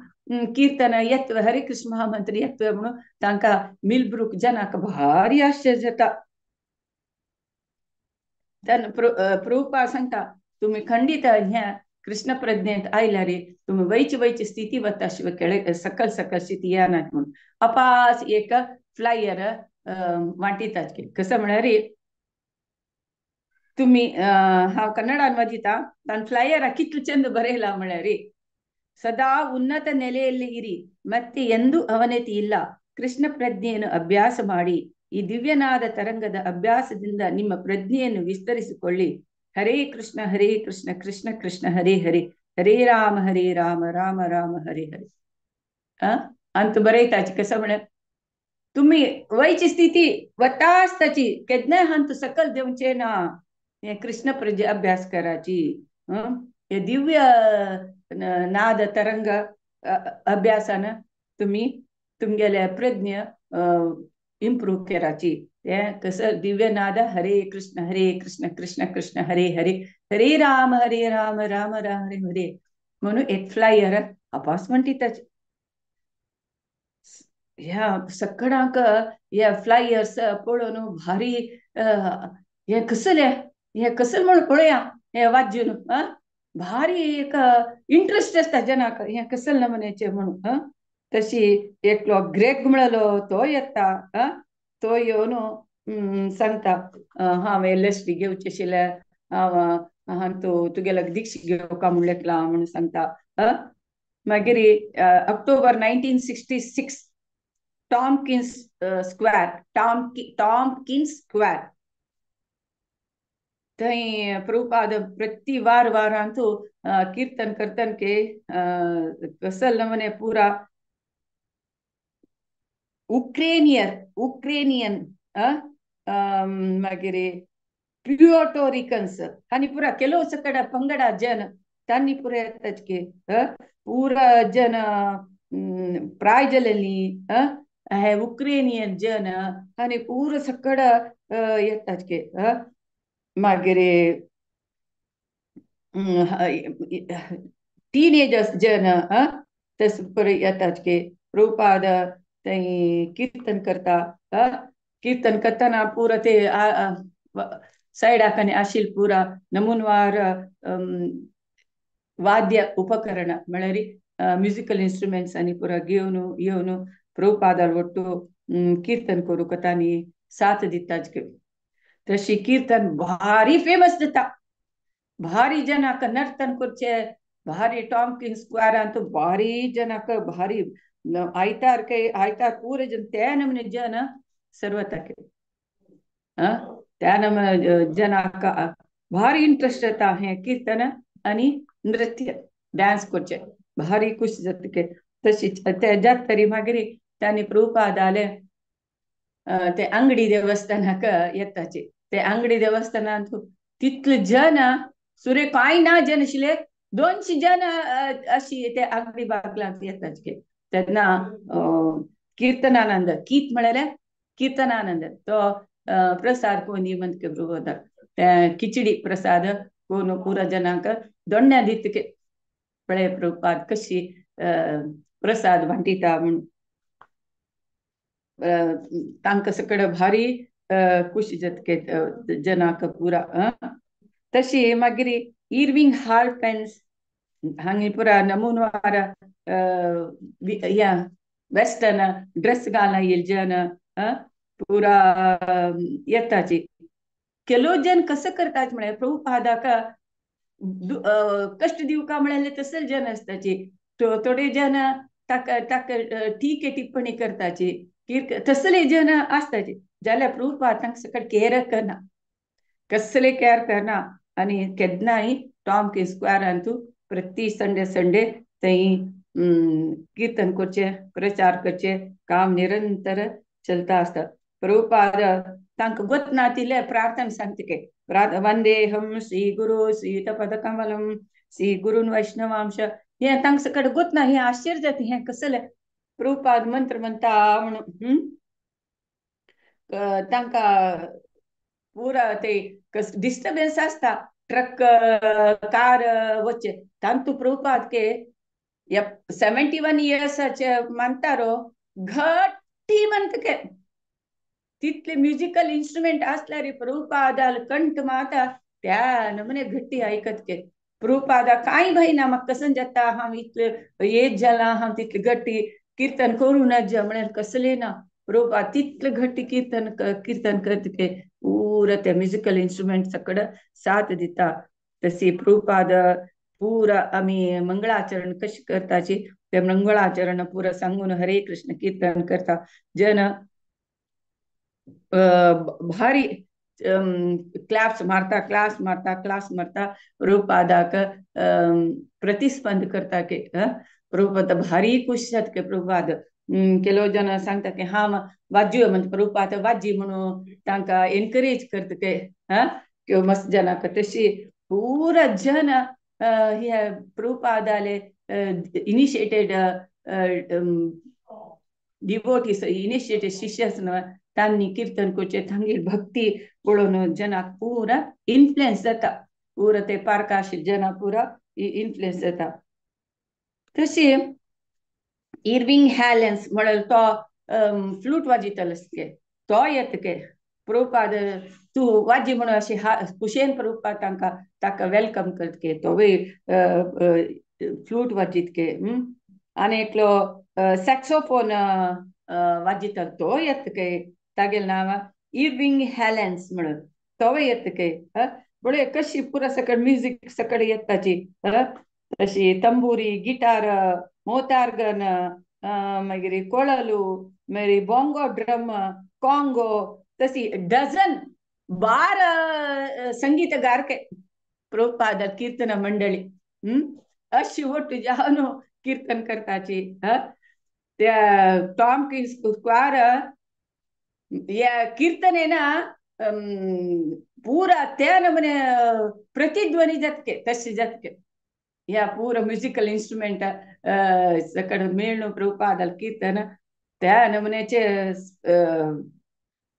कीर्तन येत्व हरे कृष्ण महामंत्र येत्व म्हणून तांकां मिलब्रूक जनाक भारी आश्चर्य जाता. तेन्ना प्रभुपाद सांगता तुमी खंडीत ह्या कृष्ण प्रज्ञेंत आयल्यार तुमी वयची वयची स्थिती वता शिवाय केळे सकल सकल स्थिती येनात म्हणून अपास एक फ्लायर वांटितात. कसं म्हळ्यार तुम्ही हांव कन्नडान वाचिता तान फ्लायर कितलो चंद बरयला म्हळ्यार ಸದಾ ಉನ್ನತ ನೆಲೆಯಲ್ಲಿ ಇರಿ, ಮತ್ತೆ ಎಂದೂ ಅವನತಿ ಇಲ್ಲ. ಕೃಷ್ಣ ಪ್ರಜ್ಞೆಯನ್ನು ಅಭ್ಯಾಸ ಮಾಡಿ. ಈ ದಿವ್ಯನಾದ ತರಂಗದ ಅಭ್ಯಾಸದಿಂದ ನಿಮ್ಮ ಪ್ರಜ್ಞೆಯನ್ನು ವಿಸ್ತರಿಸಿಕೊಳ್ಳಿ. ಹರೇ ಕೃಷ್ಣ ಹರೇ ಕೃಷ್ಣ ಕೃಷ್ಣ ಕೃಷ್ಣ ಹರೇ ಹರೇ, ಹರೇ ರಾಮ ಹರೇ ರಾಮ ರಾಮ ರಾಮ ಹರೇ ಹರೇ ಅಂತ ಬರೈತಾಚಿ. ಕಸ म्हळ्यार तुमी वयची स्थिती वता आसताची केन्नाय हांतू सकल देंवचें ना. हे कृष्ण प्रज्ञे अभ्यास कराची, हे दिव्य नाद तरंग अभ्यासान तुम्ही तुमगेले प्रज्ञ इम्प्रूव कराची. ते कसं दिव्य नाद हरे कृष्ण हरे कृष्ण कृष्ण कृष्ण हरे हरे, हरे राम हरे राम राम राम हरे हरे म्हणून एक फ्लायर अपास म्हणटी. ह्या सगळ्यांक ह्या फ्लायर्स पळोवन भारी हे कसले हे कसले म्हणून पळया हे वाजून भारी एक इंट्रस्ट आसता जनाक हे कसले नमुन्याचे म्हणून. तशी एकलो ग्रेग म्हणलो तो येता, तो येवन सांगता हांव LSD घेवचें आशिल्लें, हांव हांव तुगेलो दीक्ष घेवका म्हूण लेखला म्हणून सांगता. मागीर October 1966 Tompkins Square, Tompkins Square थंय प्रभुपाद प्रति वार वारांतू कीर्तन करतन के कसल नमने पूरा उक्रेनियन मागीर प्युएर्टो रिकन्स आनी पुरा ಕೆಲವು ಕಡೆ ಪಂಗಡ ಜನ तांणी पुरा येताचे पुरा जन प्रायजलेली हे उक्रेनियन जन आनी पुरा सकड येताचे. मागीर टीनेजर्स जन तस पुरा येताचे. प्रभुपाद थंय कीर्तन करता. कीर्तन करतना पुरा ते सायडाक आनी आशिल्ले पुरा नमुनवार वाद्य उपकरण म्हळ्यार म्युजिकल इन्स्ट्रुमेंट्स आनी पुरा घेवन येवन प्रभुपादार ಒಟ್ಟು कीर्तन करूंक तांणी साथ दिताचे. तशी कीर्तन भारी फेमस जाता. भारी जनाक नर्तन करचे भारी टॉमकिन्स स्क्वेरांत भारी जनाक भारी आयतार काय आयतार पुरे जन त्या नमने जन सर्वताके त्या नमने जनाक भारी इंट्रस्ट जाता हें कीर्तन आनी नृत्य डांस करचे भारी खुश जाता. तशी ते जात तरी मागीर तांणी प्रभुपादाले ते अंगडी देवस्थानाक येताचे. ते अंगडी देवस्थानांत तितले जन सुरे कांय ना जन आशिल्ले 200 जन अशी ते अंगडी बागलांत येताचे. तेन्ना कीर्तनानंद कीत म्हळ्यार कीर्तनानंद तो प्रसाद कोनी म्हणके प्रभुपादाक ते खिचडी प्रसाद कोण पुरा जनांक दोण्ण्या दितके पळय प्रभुपाद कशी प्रसाद वांटिता म्हूण तांकां सकड भारी खुशी जातके जनाक पुरा. तशी मागीर इरविंग हार्पेन्स हांगा पुरा नमुनवार ह्या वेस्टर्न ड्रेस घालना येयल जन पुरा येताची. ಕೆಲವು जन कसं करतात म्हळ्यार प्रभुपादाक कश्ट दिवका म्हळ्यार तसले जन आसताची. थोडे जन ताका ताका ठीक टिप्पणी करताची तसले जन आसताची. जाल्यार प्रभुपाद तांकां सकट केअर करना कसले केअर करना आनी केन्नाय टॉमकिन्स स्क्वेरांत प्रति संडे संडे थंय कीर्तन करचे प्रचार करचे काम निरंतर चलता आसता. प्रभुपाद तांकां गोतना तिले प्रार्थना सांगता वंदेहम श्री गुरु श्रीयुतपद कमलम श्री गुरुन वैष्णवांश हें तांकां सकट गोतना हें आश्चर्य जाता हें कसलें प्रभुपाद मंत्र म्हणटा म्हणून तांकां पुरा ते डिस्टर्बन्स आसता ट्रक कार वचचे तांतू प्रभुपाद के 71 इयर्साचे मानतारो घट्टी म्हणटा के तितले म्युजिकल इन्स्ट्रुमेंट आसल्यार प्रभुपादाल कंठ माता त्या नमने घट्टी आयकत के प्रभुपादा कांय भंय ना म्हाका कसन जाता हांव इतले एज जाला हांव तितले घट्टी कीर्तन करूं नज म्हळ्यार कसलें ना. प्रभुपाद तितले घट्टी कीर्तन कीर्तन करता के पुरा ते म्युजिकल इन्स्ट्रुमेंट सकड साथ दिता. तशी प्रभुपाद पुरा आमी मंगळाचरण कशें करताची ते मंगळाचरण पुरा सांगून हरे कृष्ण कीर्तन करता. जन भारी क्लॅप्स मारता क्लास मारता क्लास मारता प्रभुपादाक प्रतिस्पंद करता के प्रभुपाद भारी खुश जाता के प्रभुपाद ಕೆಲವು जन सांगता की हा वाज्यो म्हणजे प्रभुपाद वाजी म्हणून तांकां एनकरेज करता के किंवा मस्त जनाक तशी पुरा जन हे प्रभुपादाले इनिशिएटेड डिवोटीस इनिशिएटेड शिष्य तांणी कीर्तन करचें तांगेर भक्ती पळोवन जनाक पुरा इन्फ्लुएन्स जाता. पुरा ते पार्का आशिल्ले जना पुरा इन्फ्लुएन्स जाता. तशी इरविंग हॅलन्स म्हळ्यार तो फ्लूट वाजयतालो के तो येता के प्रभुपाद तूं वाजी म्हणून अशें खुशयेन प्रभुपाद तांकां ताका welcome करता के तोवूय फ्लूट वाजयता के. आनी एकलो सॅक्सोफोन वाजयतालो तो येता के तागेलें नांव इरविंग हॅलन्स म्हणून तोवूय येता के. पळय कशी पुरा सकट म्युजीक सकट येताची तशी तंबुरी गिटार मोतार्गन मागीर कोळलू मागीर बोंगो ड्रम कॉंगो तशी डझन 12 संगीतगारके प्रभुपाद कीर्तन मंडळी अशी ಒಟ್ಟು जावन कीर्तन करताची. त्या टॉमकिन्स स्क्वेर या कीर्तन आहे ना पुरा त्या नमने प्रतिध्वनी जातके तशें जातके ह्या पुरा म्युजिकल इन्स्ट्रुमेंट सकड मेळ्ळू प्रभुपादाल कीर्तन त्या नमुन्याचे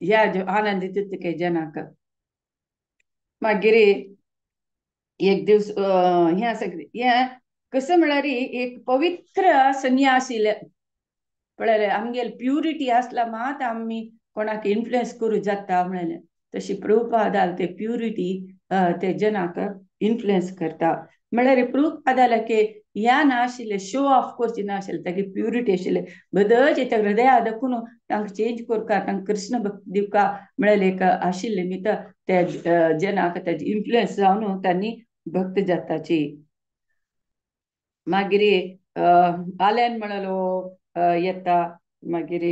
ह्या आनंद दितके जनाक. मागीर एक दिवस ह्या सगळे ह्या कसं म्हळ्यार एक पवित्र संन्यासी पळयलें आमगेले प्युरिटी आसला मात आमी कोणाक इन्फ्लुएन्स करूं जाता म्हणलें. तशी प्रभुपादाल ते प्युरिटी ते जनाक इन्फ्लुएन्स करता. म्हळ्यार प्रभुपादाला की ह्या नाशिल्लें शो ऑफ करची नाशिल्लें, तागे प्युरिटी आशिल्लें बदच त्या हृदया दखून तांकां चेंज करका तांकां कृष्ण भक्ती दिवका म्हळ्यार एक आशिल्लें न्ही त्या जनाक ताजी इन्फ्लुएन्स जावन तांणी भक्त जाताची. मागीर आल्यान म्हणलो येता मागीर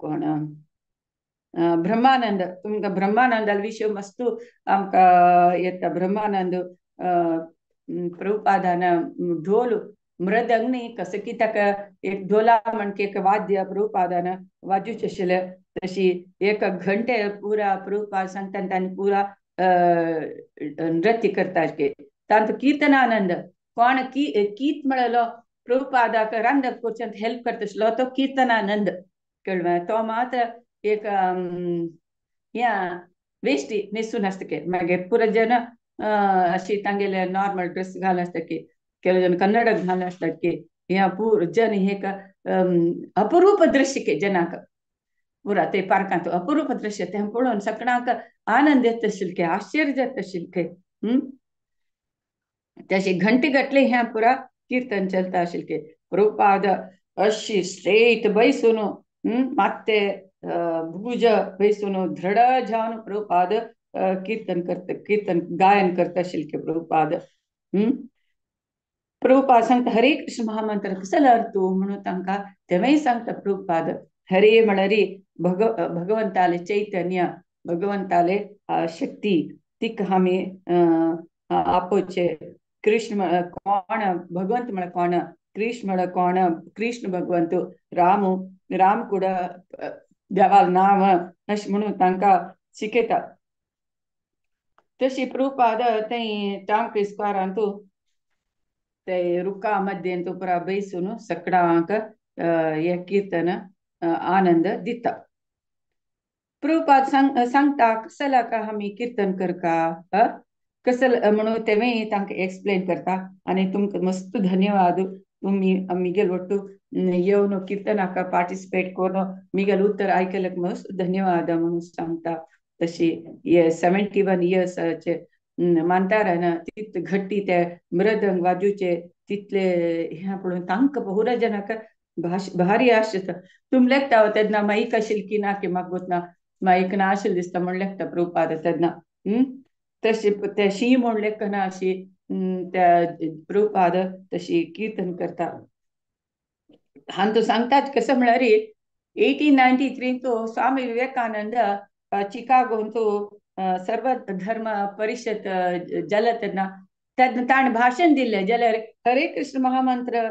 कोण ब्रह्मानंद, तुमकां ब्रह्मानंदाल विशय मस्तू आमकां येता. ब्रह्मानंद प्रभुपादान ढोल मृदंग न्ही कसं की ताका एक ढोला म्हणके एक वाद्य प्रभुपादान वाजूचें आशिल्लें. तशी एक घंटे पुरा प्रभुपाद सांगता तांणी पुरा नृत्य करता. तांचो कीर्तनानंद कोण कीत म्हणलो प्रभुपादाक रांदप करच्यांत हेल्प करता आशिल्लो तो कीर्तनानंद कळ्ळें. तो मात एक ह्या वेश्टी न्हेसून आसता की मागीर पुरा जन अशी तांगेले नॉर्मल ड्रेस घाल आसता की ಕೆಲವು ಜನ ಕನ್ನಡ घाल आसतात की ह्या पूर जन हे अपरूप दृश्य के जनाक पुरा ते पार्कांत अपरूप दृश्य तें पळोवन सगळ्यांक आनंद येता आशिल्ले, आश्चर्य जाता आशिल्ले. तशें घंटे गटले ह्या पुरा कीर्तन चलता आशिल्ले. प्रभुपाद अशी स्ट्रेट बैसून मात्ते भुज बैसून दृढ जावन प्रभुपाद कीर्तन करता, कीर्तन गायन करता आशिल्ले प्रभुपाद. प्रभुपाद सांगता हरे कृष्ण महामंत्र कसलो अर्थ म्हणून तांकां तेवूय सांगता प्रभुपाद. हरे म्हळ्यार भगवंताले चैतन्य, भगवंताले शक्ती तिका आमी आपोवचे. कृष्ण कोण, भगवंत म्हळ्यार कोण, कृष्ण म्हळ्यार कोण, कृष्ण भगवंत, राम राम कुड देवाल नांव अशें म्हणून तांकां शिकयता. तशी प्रभुपाद थंय टांक स्क्वारांत ते रुखा मध्येंत पुरा बैसून सगळ्यांक हे कीर्तन आनंद दिता. प्रभुपाद सांगता कसला आमी कीर्तन करका कसल म्हणून तेवूय तांकां एक्सप्लेन करता. आनी तुमकां मस्त धन्यवाद, तुमी मिगेल ಒಟ್ಟು येवन कीर्तनाक पार्टिसिपेट करून मिगेल उत्तर आयकल्याक मस्त धन्यवाद म्हणून सांगता. तशी 71 इयर्साचे मानतारान तित घट्टी ते मृदंग वाजूचे तितले ह्या पळोवन तांकां बहुरा जनाक भारी आशिल्लें. तुमी लेखता तेन्ना माईक आशिल्ली की ना की म्हाका गोतना माईक ना आशिल्लें दिसता म्हूण लेखता प्रभुपाद तेन्ना. तशी ते शी म्हूण लेखना अशी त्या प्रभुपाद तशी कीर्तन करता. हांतू सांगतात कसं म्हळ्यार 1893 तो स्वामी विवेकानंद चिकागोंतू सर्व धर्म परिषद जालें तेन्ना तेन्ना ताणें भाशण दिल्लें जाल्यार हरे कृष्ण महामंत्र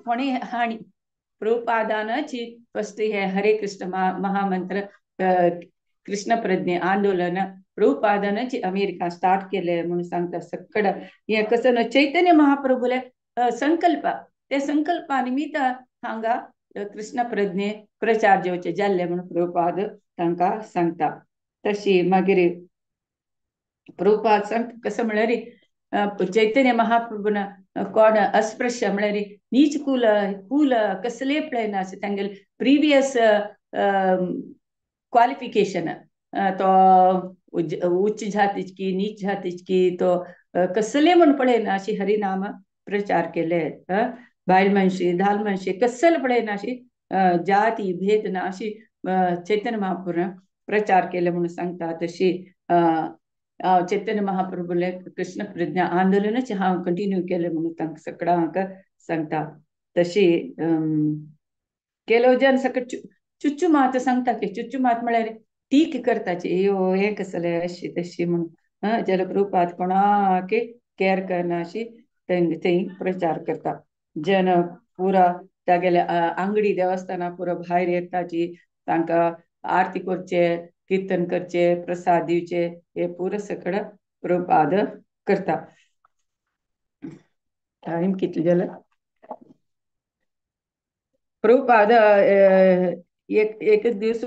कोणी हाणी प्रभुपादानची फस्ट हे हरे कृष्ण महामंत्र कृष्ण प्रज्ञे आंदोलन प्रभुपादानची अमेरिका स्टार्ट केले म्हणून सांगता. सगळं हे कसं न चैतन्य महाप्रभुले संकल्प ते संकल्पा निमित्त हांगा कृष्ण प्रज्ञे प्रचार जेवचे जाल्ले म्हणून प्रभुपाद तांकां सांगता. तशी मागीर प्रभुपाद सांगता कसं म्हळ्यार चैतन्य महाप्रभून कोण अस्पृश्य म्हळ्यार नीच कुल कुल कसले पळयना तांगेले प्रिवियस क्वालिफिकेशन तो उच्च जातीची नीच जातीची तो कसले म्हूण पळयना अशी हरिनाम प्रचार केले. बायल मनशी धाल मनशी कसले पळयना अशी जाती भेद ना अशी चैतन्य महाप्रभून प्रचार केले म्हणून सांगता. तशी चैतन्य महाप्रभूले कृष्ण प्रज्ञा आंदोलनच हांव कंटिन्यू केलें म्हणून तांकां सगळ्यांक सांगता. तशी केलो जन सगळें चुच्चू मात सांगता की चुच्चू मात म्हळ्यार टीक करताची यो हें कसलें अशी तशी म्हणून जाल्यार प्रभुपाद कोणाक केअर करना अशी थंय प्रचार करता. जन पुरा तागेले आंगडी देवस्थाना पुरा भायर येताची तांकां आरती करचे कीर्तन करचे, प्रसाद दिवचे, हे पुरो सगळं प्रभुपाद करता. टायम कितले जाले? प्रभुपाद एक एक दीस,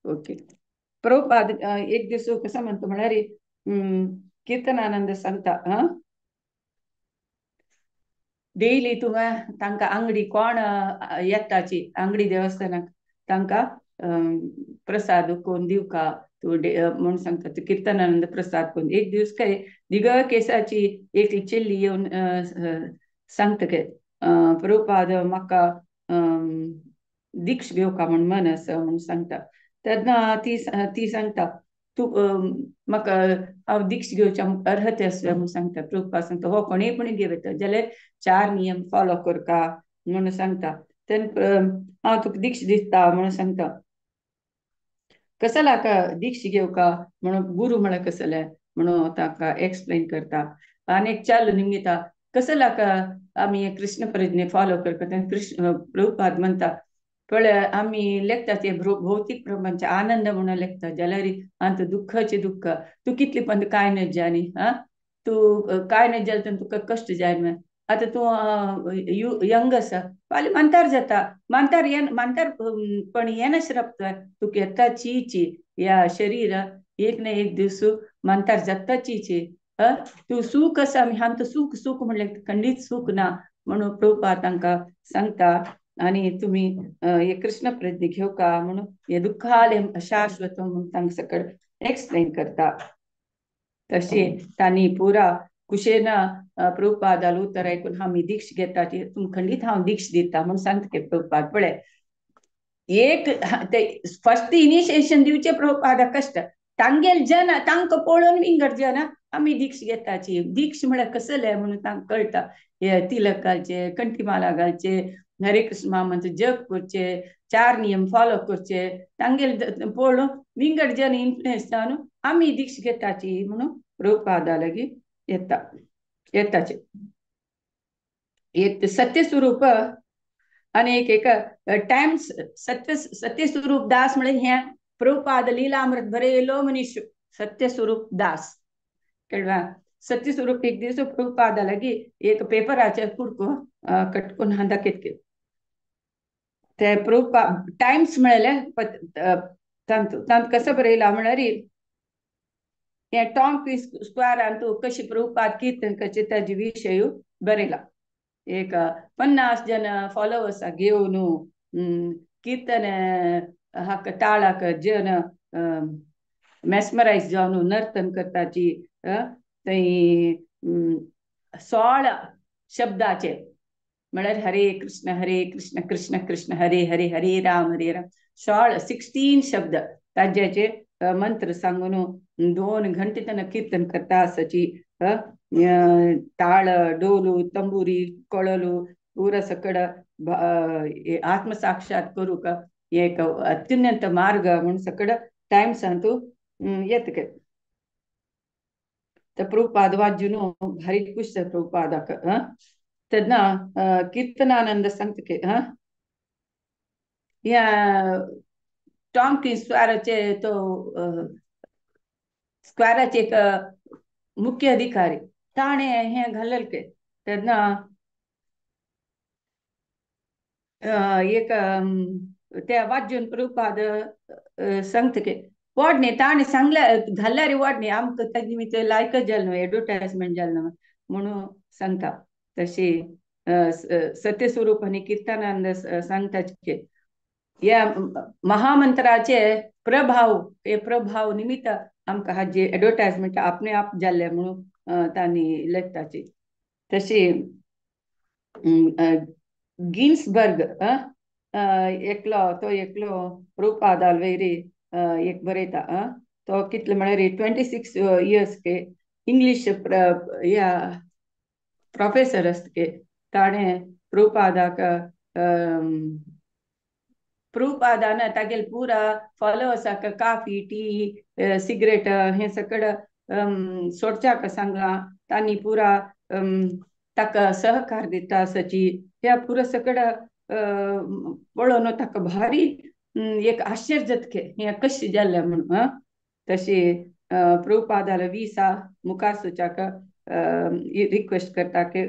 ओके, प्रभुपाद एक दीस कसं म्हणतो म्हळ्यार कीर्तनानंद सांगता, हा डेली तुवें तांकां आंगडी कोण येताची आंगडी देवस्थानाक तांकां प्रसाद कोण दिवका तूं म्हूण सांगता. कीर्तनानंद प्रसाद कोण एक दीस काय दिग केसाची एक चेल्ली येवन सांगता काय प्रभुपाद म्हाका दीक्ष घेवका म्हूण मन आसा म्हूण सांगता. तेन्ना ती ती सांगता तूं म्हाका हांव दीक्ष घेवच्या अर्हते आसल्या म्हूण सांगता. प्रभुपाद सांगता हो कोणूय पण घेव येता जाल्यार 4 नियम फॉलो करका म्हणून सांगता. तेन्ना हांव तुका दीक्ष दिता म्हणून सांगता. कसला दीक्ष घेवका म्हणून गुरू म्हळ्यार कसलें म्हणून ताका एक्सप्लेन करता. आनी एक चालू निमिता कसला आमी कृष्ण प्रज्ञे फॉलो करता. तेन्ना कृष्ण प्रभुपाद म्हणटा पळय आमी लेखता ते भौतीक प्रपंच आनंद म्हणून लेखता जाल्यार आनी दुःखाचे दुःख तूं कितले पण काय नज जाय न्ही, हा तूं काय नज जालें तुका कश्ट जाय न्हय. आतां तूं यंग आसा फाल्यां मानतार जाता, मानतार येन मानतार पण येनासरप तुका येता चीची ह्या शरीर एक ना एक दीस मानतार जाता चीची. तूं सूख आसा आमी हांकां सूख सूख म्हणलें खंडीत सूख ना म्हणून प्रभुपाद तांकां सांगता. आनी तुमी हे कृष्ण प्रज्ञ घेवका म्हणून हे दुःखाले शाश्वत म्हणून तांकां सकळ एक्सप्लेन करता. तशें तांणी पुरा कुशेन प्रभुपादाल उतर आयकून आमी दीक्ष घेता तुम खंडीत हांव दीक्ष दिता म्हूण सांगता प्रभुपाद. पळय एक ते फर्स्ट इनिशिएशन दिवचे प्रभुपादा कश्ट तांगेल जन तांकां पळोवन विंगड जन आमी दीक्ष घेताची. दीक्ष म्हळ्यार कसलें म्हणून तांकां कळटा. हे तिलक घालचे, कंठीमाला घालचे, हरे कृष्ण महामंत्र जप करचे, 4 नियम फॉलो करचे, तांगेल पळोवन विंगड जन इन्फ्लुएन्स जावन आमी दीक्ष घेताची म्हणून प्रभुपादा लागीं येता येताचे. एक सत्यस्वरूप आनी एक एक टायम्स सत्य सत्यस्वरूप दास म्हळ्यार हें प्रभुपाद लीलामृत बरयलो मनीस सत्यस्वरूप दास कळ्ळा. सत्यस्वरूप एक दीस प्रभुपादा लागीं एक पेपराचेर कुडको कटकून हांदा केतके ते प्रभुपाद टायम्स मेळ्ळे तांतू तांत कसं बरयला म्हळ्यार हे टॉम स्क्वेरान तूं कशी प्रभुपाद कीर्तन करचे ताजे विशय बरयला. एक 50 जन फॉलोवर्स घेवन कीर्तन हाका ताळाक जन मेस्मरायज जावन नर्तन करताची. थंय 16 शब्दाचे म्हळ्यार हरे कृष्ण हरे कृष्ण कृष्ण कृष्ण हरे हरे हरे राम हरे राम 16 शब्द ताज्याचे मंत्र सांगून 2 घंटे त्यांना कीर्तन करता आसाची. ताळ डोलू तंबुरी कोळलू पुरा सकड आत्मसाक्षात करूक एक अत्युन्नत मार्ग म्हणून सकड टायम्सांतू येत. तर प्रभुपाद वाजून भारी खुश प्रभुपादाक. तेन्ना कीर्तनानंद सांगता की ह्या टॉम स्क्वेराचे तो स्क्वेराचे एक मुख्य अधिकारी ताणें हें घाल्लें के तेन्ना एक त्या वाजून प्रभुपाद सांगता की वाडणे ताणें सांगल्या घाल्ल्यार वाडणे आमकां ताजे निमित्त लायकच जालें न्हू, एडवर्टायजमेंट जालें न्हू म्हणून सांगता. तशी सत्यस्वरूप आनी कीर्तनानंद सांगता की ह्या महामंत्राचे प्रभाव हे प्रभाव निमित्त आमकां हाजे एडवर्टायजमेंट आपणे आप जाल्ले म्हणून तांणी लेखताची. तशी गिन्सबर्ग एकलो तो एकलो प्रभुपादाल वैरी एक बरयता. तो कितले म्हळ्यार 26 इयर्स के इंग्लीश ह्या प्रोफेसर आसता के ताणें प्रभुपादाक प्रभुपादान तागेले पुरा फॉलोवर्साक काफी टी सिगरेट हें सगळं सोडच्याक सांगलां. तांणी पुरा ताका सहकार दिता आसाची. ह्या पुरा सगळं पळोवन ताका भारी एक आश्चर्य जातके हें कशें जालें म्हणून. तशी प्रभुपादाले विसा मुखार सुचाक रिक्वेस्ट करता की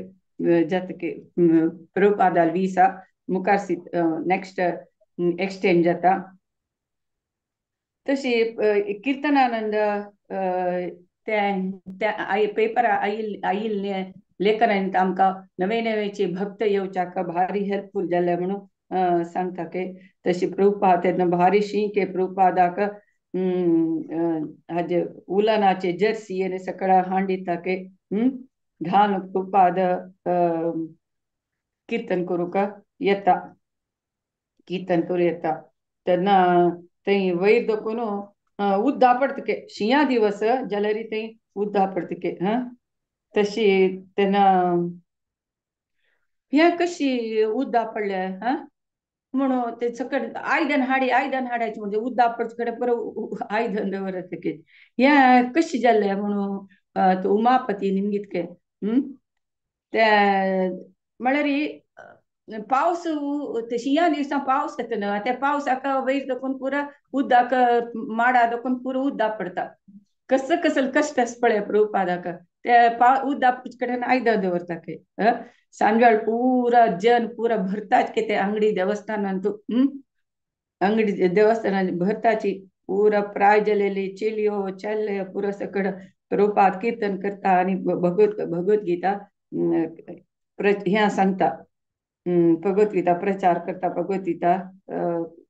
जातके प्रभुपादाले विसा मुखार नेक्स्ट एक्सटेंड जाता. तशी कीर्तनानंद त्या पेपर आयिल्ले लेखनान आमकां नवे नवेचे भक्त येवच्याक भारी हेल्पफूल जाले म्हणून सांगता की. तशी प्रभुपाद तेन्ना भारी शी के प्रभुपादाक हाजे उलनाचे जर्सी आनी सगळं हांडिता के घालून प्रभुपाद कीर्तन करूंक येता, कीर्तन करूं येता. तेन्ना थंय वयर दखून उद्दा पडतके शिंया दिवस जाल्यार थंय उद्दा पडतके. तशी तेन्ना हें कशी उद्दा पडले म्हणून ते सकट आयदन हाडी आयदन हाडायचे म्हणजे उद्दा पडचे कडेन परत आयदन दवरतके हें कशी जालें म्हणून उमापती निमगितके. ते म्हळ्यार पावस शिंया दिवसा पावस येता न्हू, त्या पावसाक वयर दखून पुरा उदक माडा दखून पुरो उद्दा पडता. कसं कसं कश्ट आसा पळय प्रभुपादाक ते उद्दा पडचे कडेन आयदन दवरता के. सांजवेळ पुरा जन पुरा भरताच के ते अंगडी देवस्थानांतू अंगडी देवस्थानान भरताची पुरा प्राय जालेली चेलयो चेले पुरा सकड प्रभुपाद कीर्तन करता आनी भगवद्गीता हें सांगता, भगवद्गीता प्रचार करता, भगवद्गीता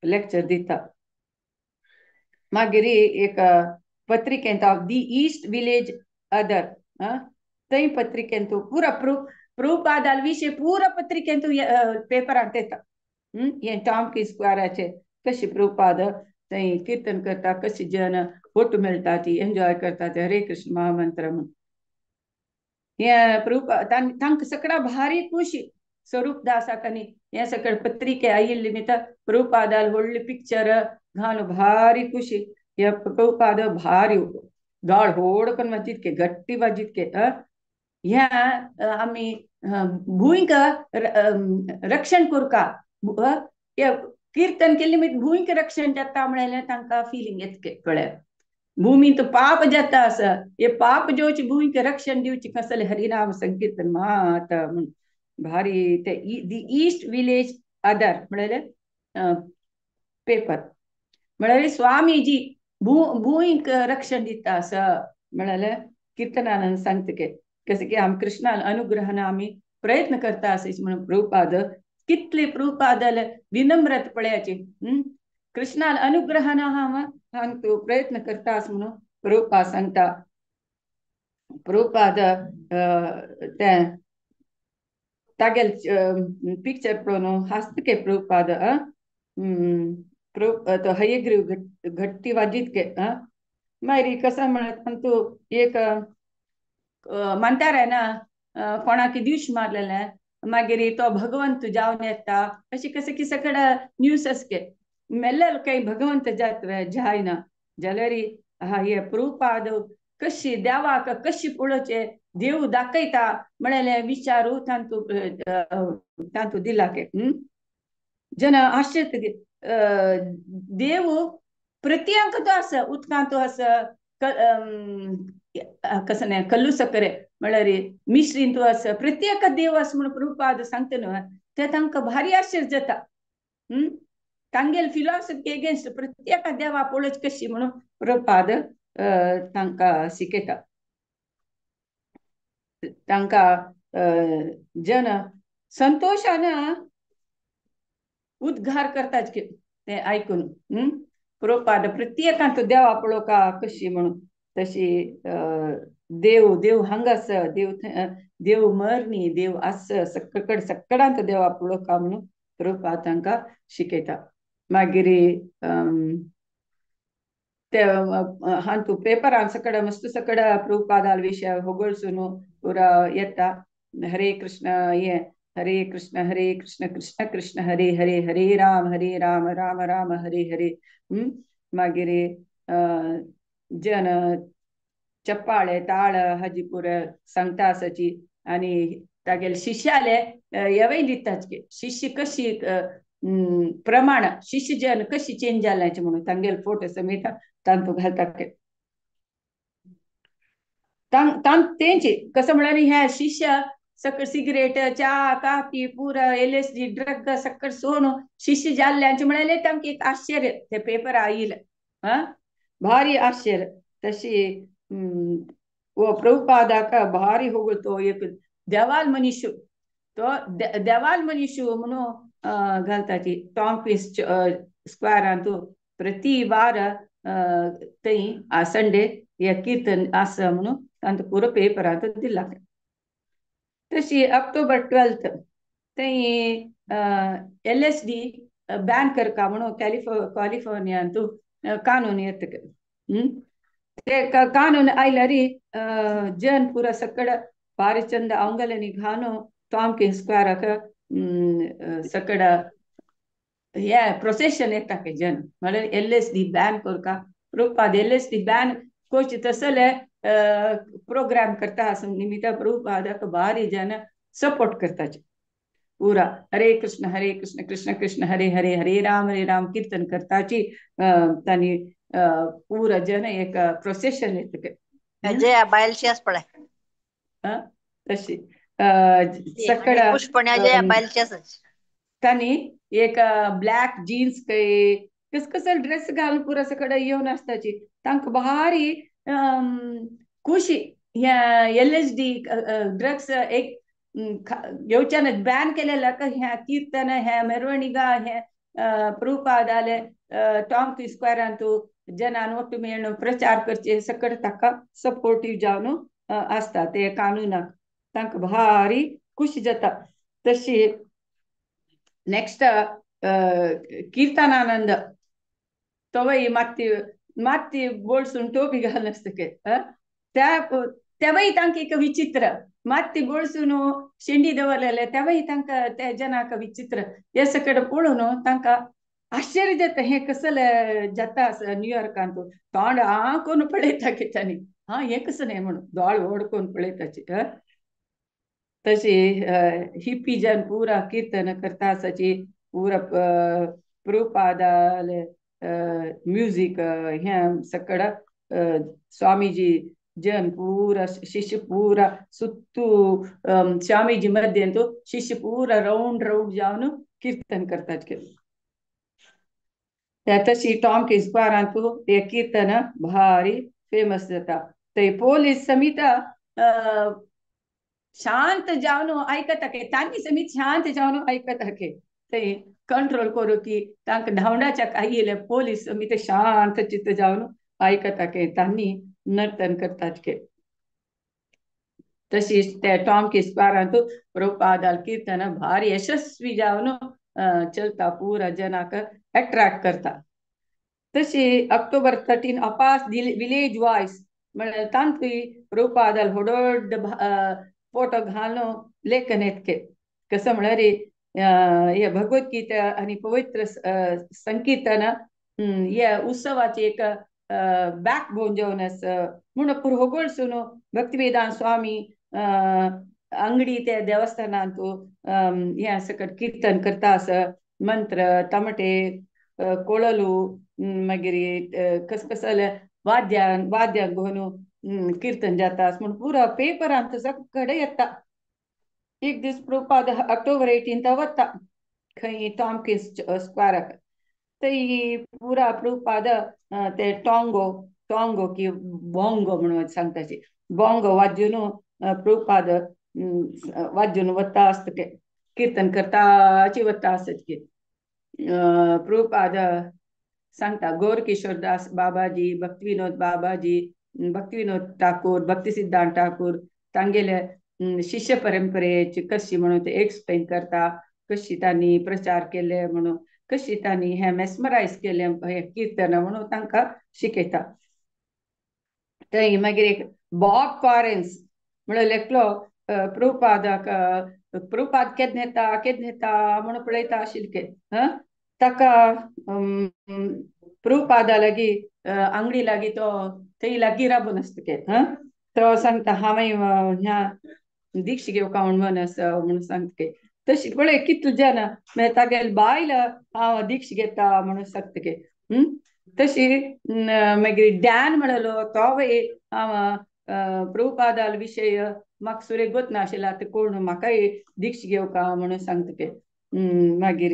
लेक्चर दिता. मागीर एक पत्रिकेंत दी ईस्ट विलेज अदर थंय पत्रिकेंत पुरा प्रभुपादाल विशय पुरा पत्रिकेंत पेपरांत येता. हें टॉमकी स्क्वेराचे कशी प्रभुपाद थंय कीर्तन करता, कशी जन फोटो मेळटा ती एन्जॉय करता ते हरे कृष्ण महामंत्र म्हणून. हें प्रभुपाद तांकां सगळा भारी खुशी स्वरूप दासाक आनी हें सगळें पत्रिके आयिल्ली निमित्त प्रभुपादाल व्हडली पिक्चर घालून भारी खुशी. हे प्रभुपाद भारी गाळ होड करून वाजितके घट्टी वाजितके. ह्या आमी भूंयक रक्षण करका कीर्तन केल्ले निमित्त भूंयक रक्षण जाता म्हणल्यार तांकां फिलिंग येतके कळ्ळें. भूमींत पाप जाता आसा हे पाप जेवची भूंयक रक्षण दिवची कसलें हरिनाम संकीर्तन मात म्हूण भारी ते दी ईस्ट विलेज अदर म्हणल्यार पेपर म्हळ्यार स्वामीजी भूंयक रक्षण दिता आसा म्हळ्यार कीर्तनानंद सांगता की कशें की आमी कृष्णान अनुग्रहान आमी प्रयत्न करता आसा म्हणून प्रभुपाद कितले प्रभुपाद विनम्रत पळयाची कृष्णान अनुग्रहान हांव प्रयत्न करता आसा म्हणून प्रभुपाद सांगता. प्रभुपाद तें तागेल पिक्चर पळोवन हांसता प्रभुपाद हयग्रीव घट्टी वाजितके. मागीर कसो म्हणत तूं एक म्हणटार ना कोणाक दिवश मारलेलें मागीर तो भगवंत जावन येता अशें कशें की सगळें न्यूज आसके मेल्ले काही भगवंत जात जायना जाल्यार हा हे प्रभुपाद कशी देवाक कशी पळोवचें देव दाखयता म्हणलें विचारू तांतू तांतू दिला के. जन आश्चर्य देव प्रत्येक तो आसा उदकांत आसा कसं न्ही कल्लू सकरे म्हळ्यार मिश्रींत आसा प्रत्येक देव आसा म्हणून प्रभुपाद सांगता न्हू ते तांकां भारी आश्चर्य जाता. तांगेल फिलॉसॉफी एगेन्स्ट प्रत्येक देवा पळोवची कशी म्हणून प्रभुपाद तांकां शिकयता. तांकां जन संतोशान उद्गार करतात ते आयकून. प्रभुपाद प्रत्येकांत देवा पळोवका कशी म्हणून तशी देव देव हांगा आसा देव देव मरनी देव आसा सकड सकडांत देवा पळोवका म्हणून प्रभुपाद तांकां शिकयता. मागीर ते हांतू पेपरान सकड मस्त सकड प्रभुपादाल विशय होगळसून पुरा येता. हरे कृष्ण हे हरे कृष्ण कृष्ण कृष्ण हरे हरे हरे राम राम राम हरे हरे. मागीर जन चप्पाळे ताळ हाजीपूर सांगता आसाची आनी तागेले शिष्याले हेवय दिताच की शिष्य कशी प्रमाण शिष्यजन कशी चेंज जाल्याचे म्हणून तांगेले फोटो समेत तांतू घालता. तेंचे कसं म्हळ्यार ह्या शिष्य सकळ सिगरेट च्या काफी पुरा LSD drug सकळ सोडून शिष्य जाल्ल्यांचे म्हळ्यार तांकां एक आश्चर्य ते पेपर आयिल्ले हा भारी आश्चर्य. तशी वो प्रभुपादाक भारी होगळतो एक देवाल मनीषू तो देवाल मनीषू म्हणून घालताची टॉमकिन्स स्क्वेरांतू प्रति वार थंय संडे हे कीर्तन आसा म्हणून तांकां पुरो पेपरांत दिला. तशी ऑक्टोबर 12 थंय LSD ban करका म्हणून कॅलिफोर्नियांतू कानून येता. ते कानून आयल्यार जन पुरा सकड भारी चंद अवंगलेनी घालून टॉमकिन्स स्क्वेराक सकड हे प्रोसेशन येता के जन म्हळ्यार LSD ban करका. प्रभुपाद LSD ban कोची तसले प्रोग्राम करता असं निमित्त प्रभुपादाक भारी जन सपोर्ट करताचे पुरा हरे कृष्ण कृष्ण कृष्ण हरे हरे हरे राम कीर्तन करताची तांणी पुरा जन एक प्रोसेशन येता. जया बायलशी पळय तशी सकड पुष्पण्या जया बायलची आसा. तांणी एक ब्लॅक जीन्स काय कस कसं ड्रेस घालून पुरा सकड येवन आसताची तांकां भारी खुशी ह्या LSD drugs एक घेवच्यान बॅन केलेलं ह्या कीर्तन ह्या ಮೆರವಣಿಗ ह्या प्रभुपादाले टॉमकिन्स स्क्वेरांतू जनान ಒಟ್ಟು मेळून प्रचार करचे सकड ताका सपोर्टीव जावन आसता ते कानूनाक तांकां भारी खुशी जाता. तशी नेक्स्ट कीर्तनानंद तोवय मात्ती मात्ती बोळसून टोपी घालून आसता तेवय तांकां एक विचित्र मात्ती बोळसून शेंडी दवरलेले तेवय तांकां त्या जनाक विचित्र हे सकड पळोवन तांकां आश्चर्य जाता हें कसलें जाता न्यूयॉर्कांत तोंड आ कोण पळयता की तांणी हा हें कसलें न्हय म्हणून दोळ व्हड कोण पळयताची. तशी हिप्पी जन पुरा कीर्तन करता आसाची पुरा प्रभुपादाले म्युजीक हें सकड स्वामीजी जन पूरा शिष्य पूरा सुत्तू स्वामीजी मध्येंतू शिष्य पूरा राउंड राउंड जावन कीर्तन करतात. तशी टॉमकिन्स स्क्वेरांतू हे कीर्तन भारी फेमस जाता. थंय पोलीस समेत शांत जावन आयकता के तांणी समेत शांत जावन आयकता के थंय कंट्रोल करूं की तांकां धांवडाच्या आयिल्ले पोलीस समेत शांत चित्त जावन आयकता के तांणी नर्तन करतात के. तशीच ते टॉमकिन्स स्क्वेरांतू प्रभुपादाल कीर्तन भारी यशस्वी जावन चलता पुरा जनाक अट्रॅक्ट करता. तशी ऑक्टोबर 13 अपास विलेज वॉयस म्हळ्यार तांतूय प्रभुपादाल व्हड फोटो घालून लेखन येतके कसं म्हळ्यार हे भगवद्गीता आनी पवित्र संकीर्तन हे उत्सवाचे एक बॅक बोन जावन आसा म्हणून होगळसून भक्तिवेदांत स्वामी अंगडी ते देवस्थानांतू हें सकट कीर्तन करता आसा मंत्र तमटे कोळलू मागीर कस कसले वाद्यान वाद्यां घेवन कीर्तन जाता म्हूण पुरा पेपरांत सगळे येता. एक दीस प्रभुपाद ऑक्टोबर 18 वता खंय टॉमकिन्स स्क्वेराक थंय पुरा प्रभुपाद ते टोंगो टोंगो की बोंगो म्हणून सांगताची बोंगो वाजून प्रभुपाद वाजून वता आसता ते कीर्तन करताची वता आसत की प्रभुपाद सांगता गौरकिशोर दास बाबाजी भक्तिविनोद बाबाजी भक्तिविनोद ठाकूर भक्तिसिद्धांत ठाकूर तांगेले शिष्य परंपरेची कशी म्हणून ते एक्सप्लेन करता कशी तांणी प्रचार केले म्हणून कशी तांणी हे मेस्मरायज केले हे कीर्तन म्हणून तांकां शिकयता. थंय मागीर एक बॉब कॉरेन्स म्हणल्यार एकलो प्रभुपादाक प्रभुपाद केन्ना येता केन्ना येता म्हणून पळयता आशिल्ले ताका प्रभुपादा लागीं आंगडी लागीं तो थंय लागीं राबून आसता के तो सांगता हांवें ह्या दीक्षा घेवका म्हूण मन आसा म्हणून सांगता के तशी पळय कितले जाण मागीर तागेले बायल हांव दीक्ष घेता म्हणून सांगतगे. तशी मागीर ड्यान म्हणलो तोवय हांव प्रभुपादाल विशय म्हाका सुरेक गोत नाशिल्लो, आतां कोण म्हाकाय दीक्ष घेवका म्हणून सांगतगे. मागीर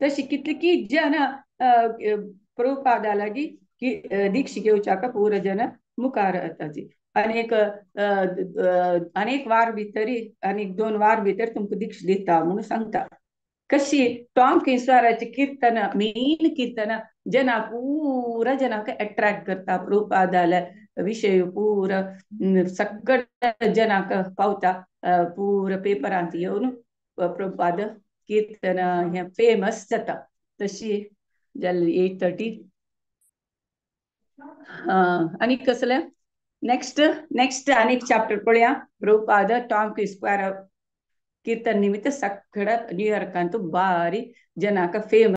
तशी कितली की जन प्रभुपादा लागीं दीक्ष घेवच्याक पूर जन मुखार येताची. आनी अनेक वार भितर आनी 2 वार भितर तुमकां दीक्ष दिता म्हणून सांगता. कशी टॉम किंस्वाराची कीर्तन मेन कीर्तन जना पूरा जनाक अट्रॅक्ट करता, प्रभुपादाले विशय पूरा सगळे जनाक पावता, पूरा पेपरांत येवन प्रभुपाद कीर्तन हें फेमस जाता. तशी जालें 8:30. आनी कसलें नेक्स्ट नेक्स्ट आनीक चॅप्टर पळया. प्रभुपाद टॉम स्क्वेअर कीर्तन निमित्त सगळ्या न्यूयॉर्कांत बारी जनाक फेमस.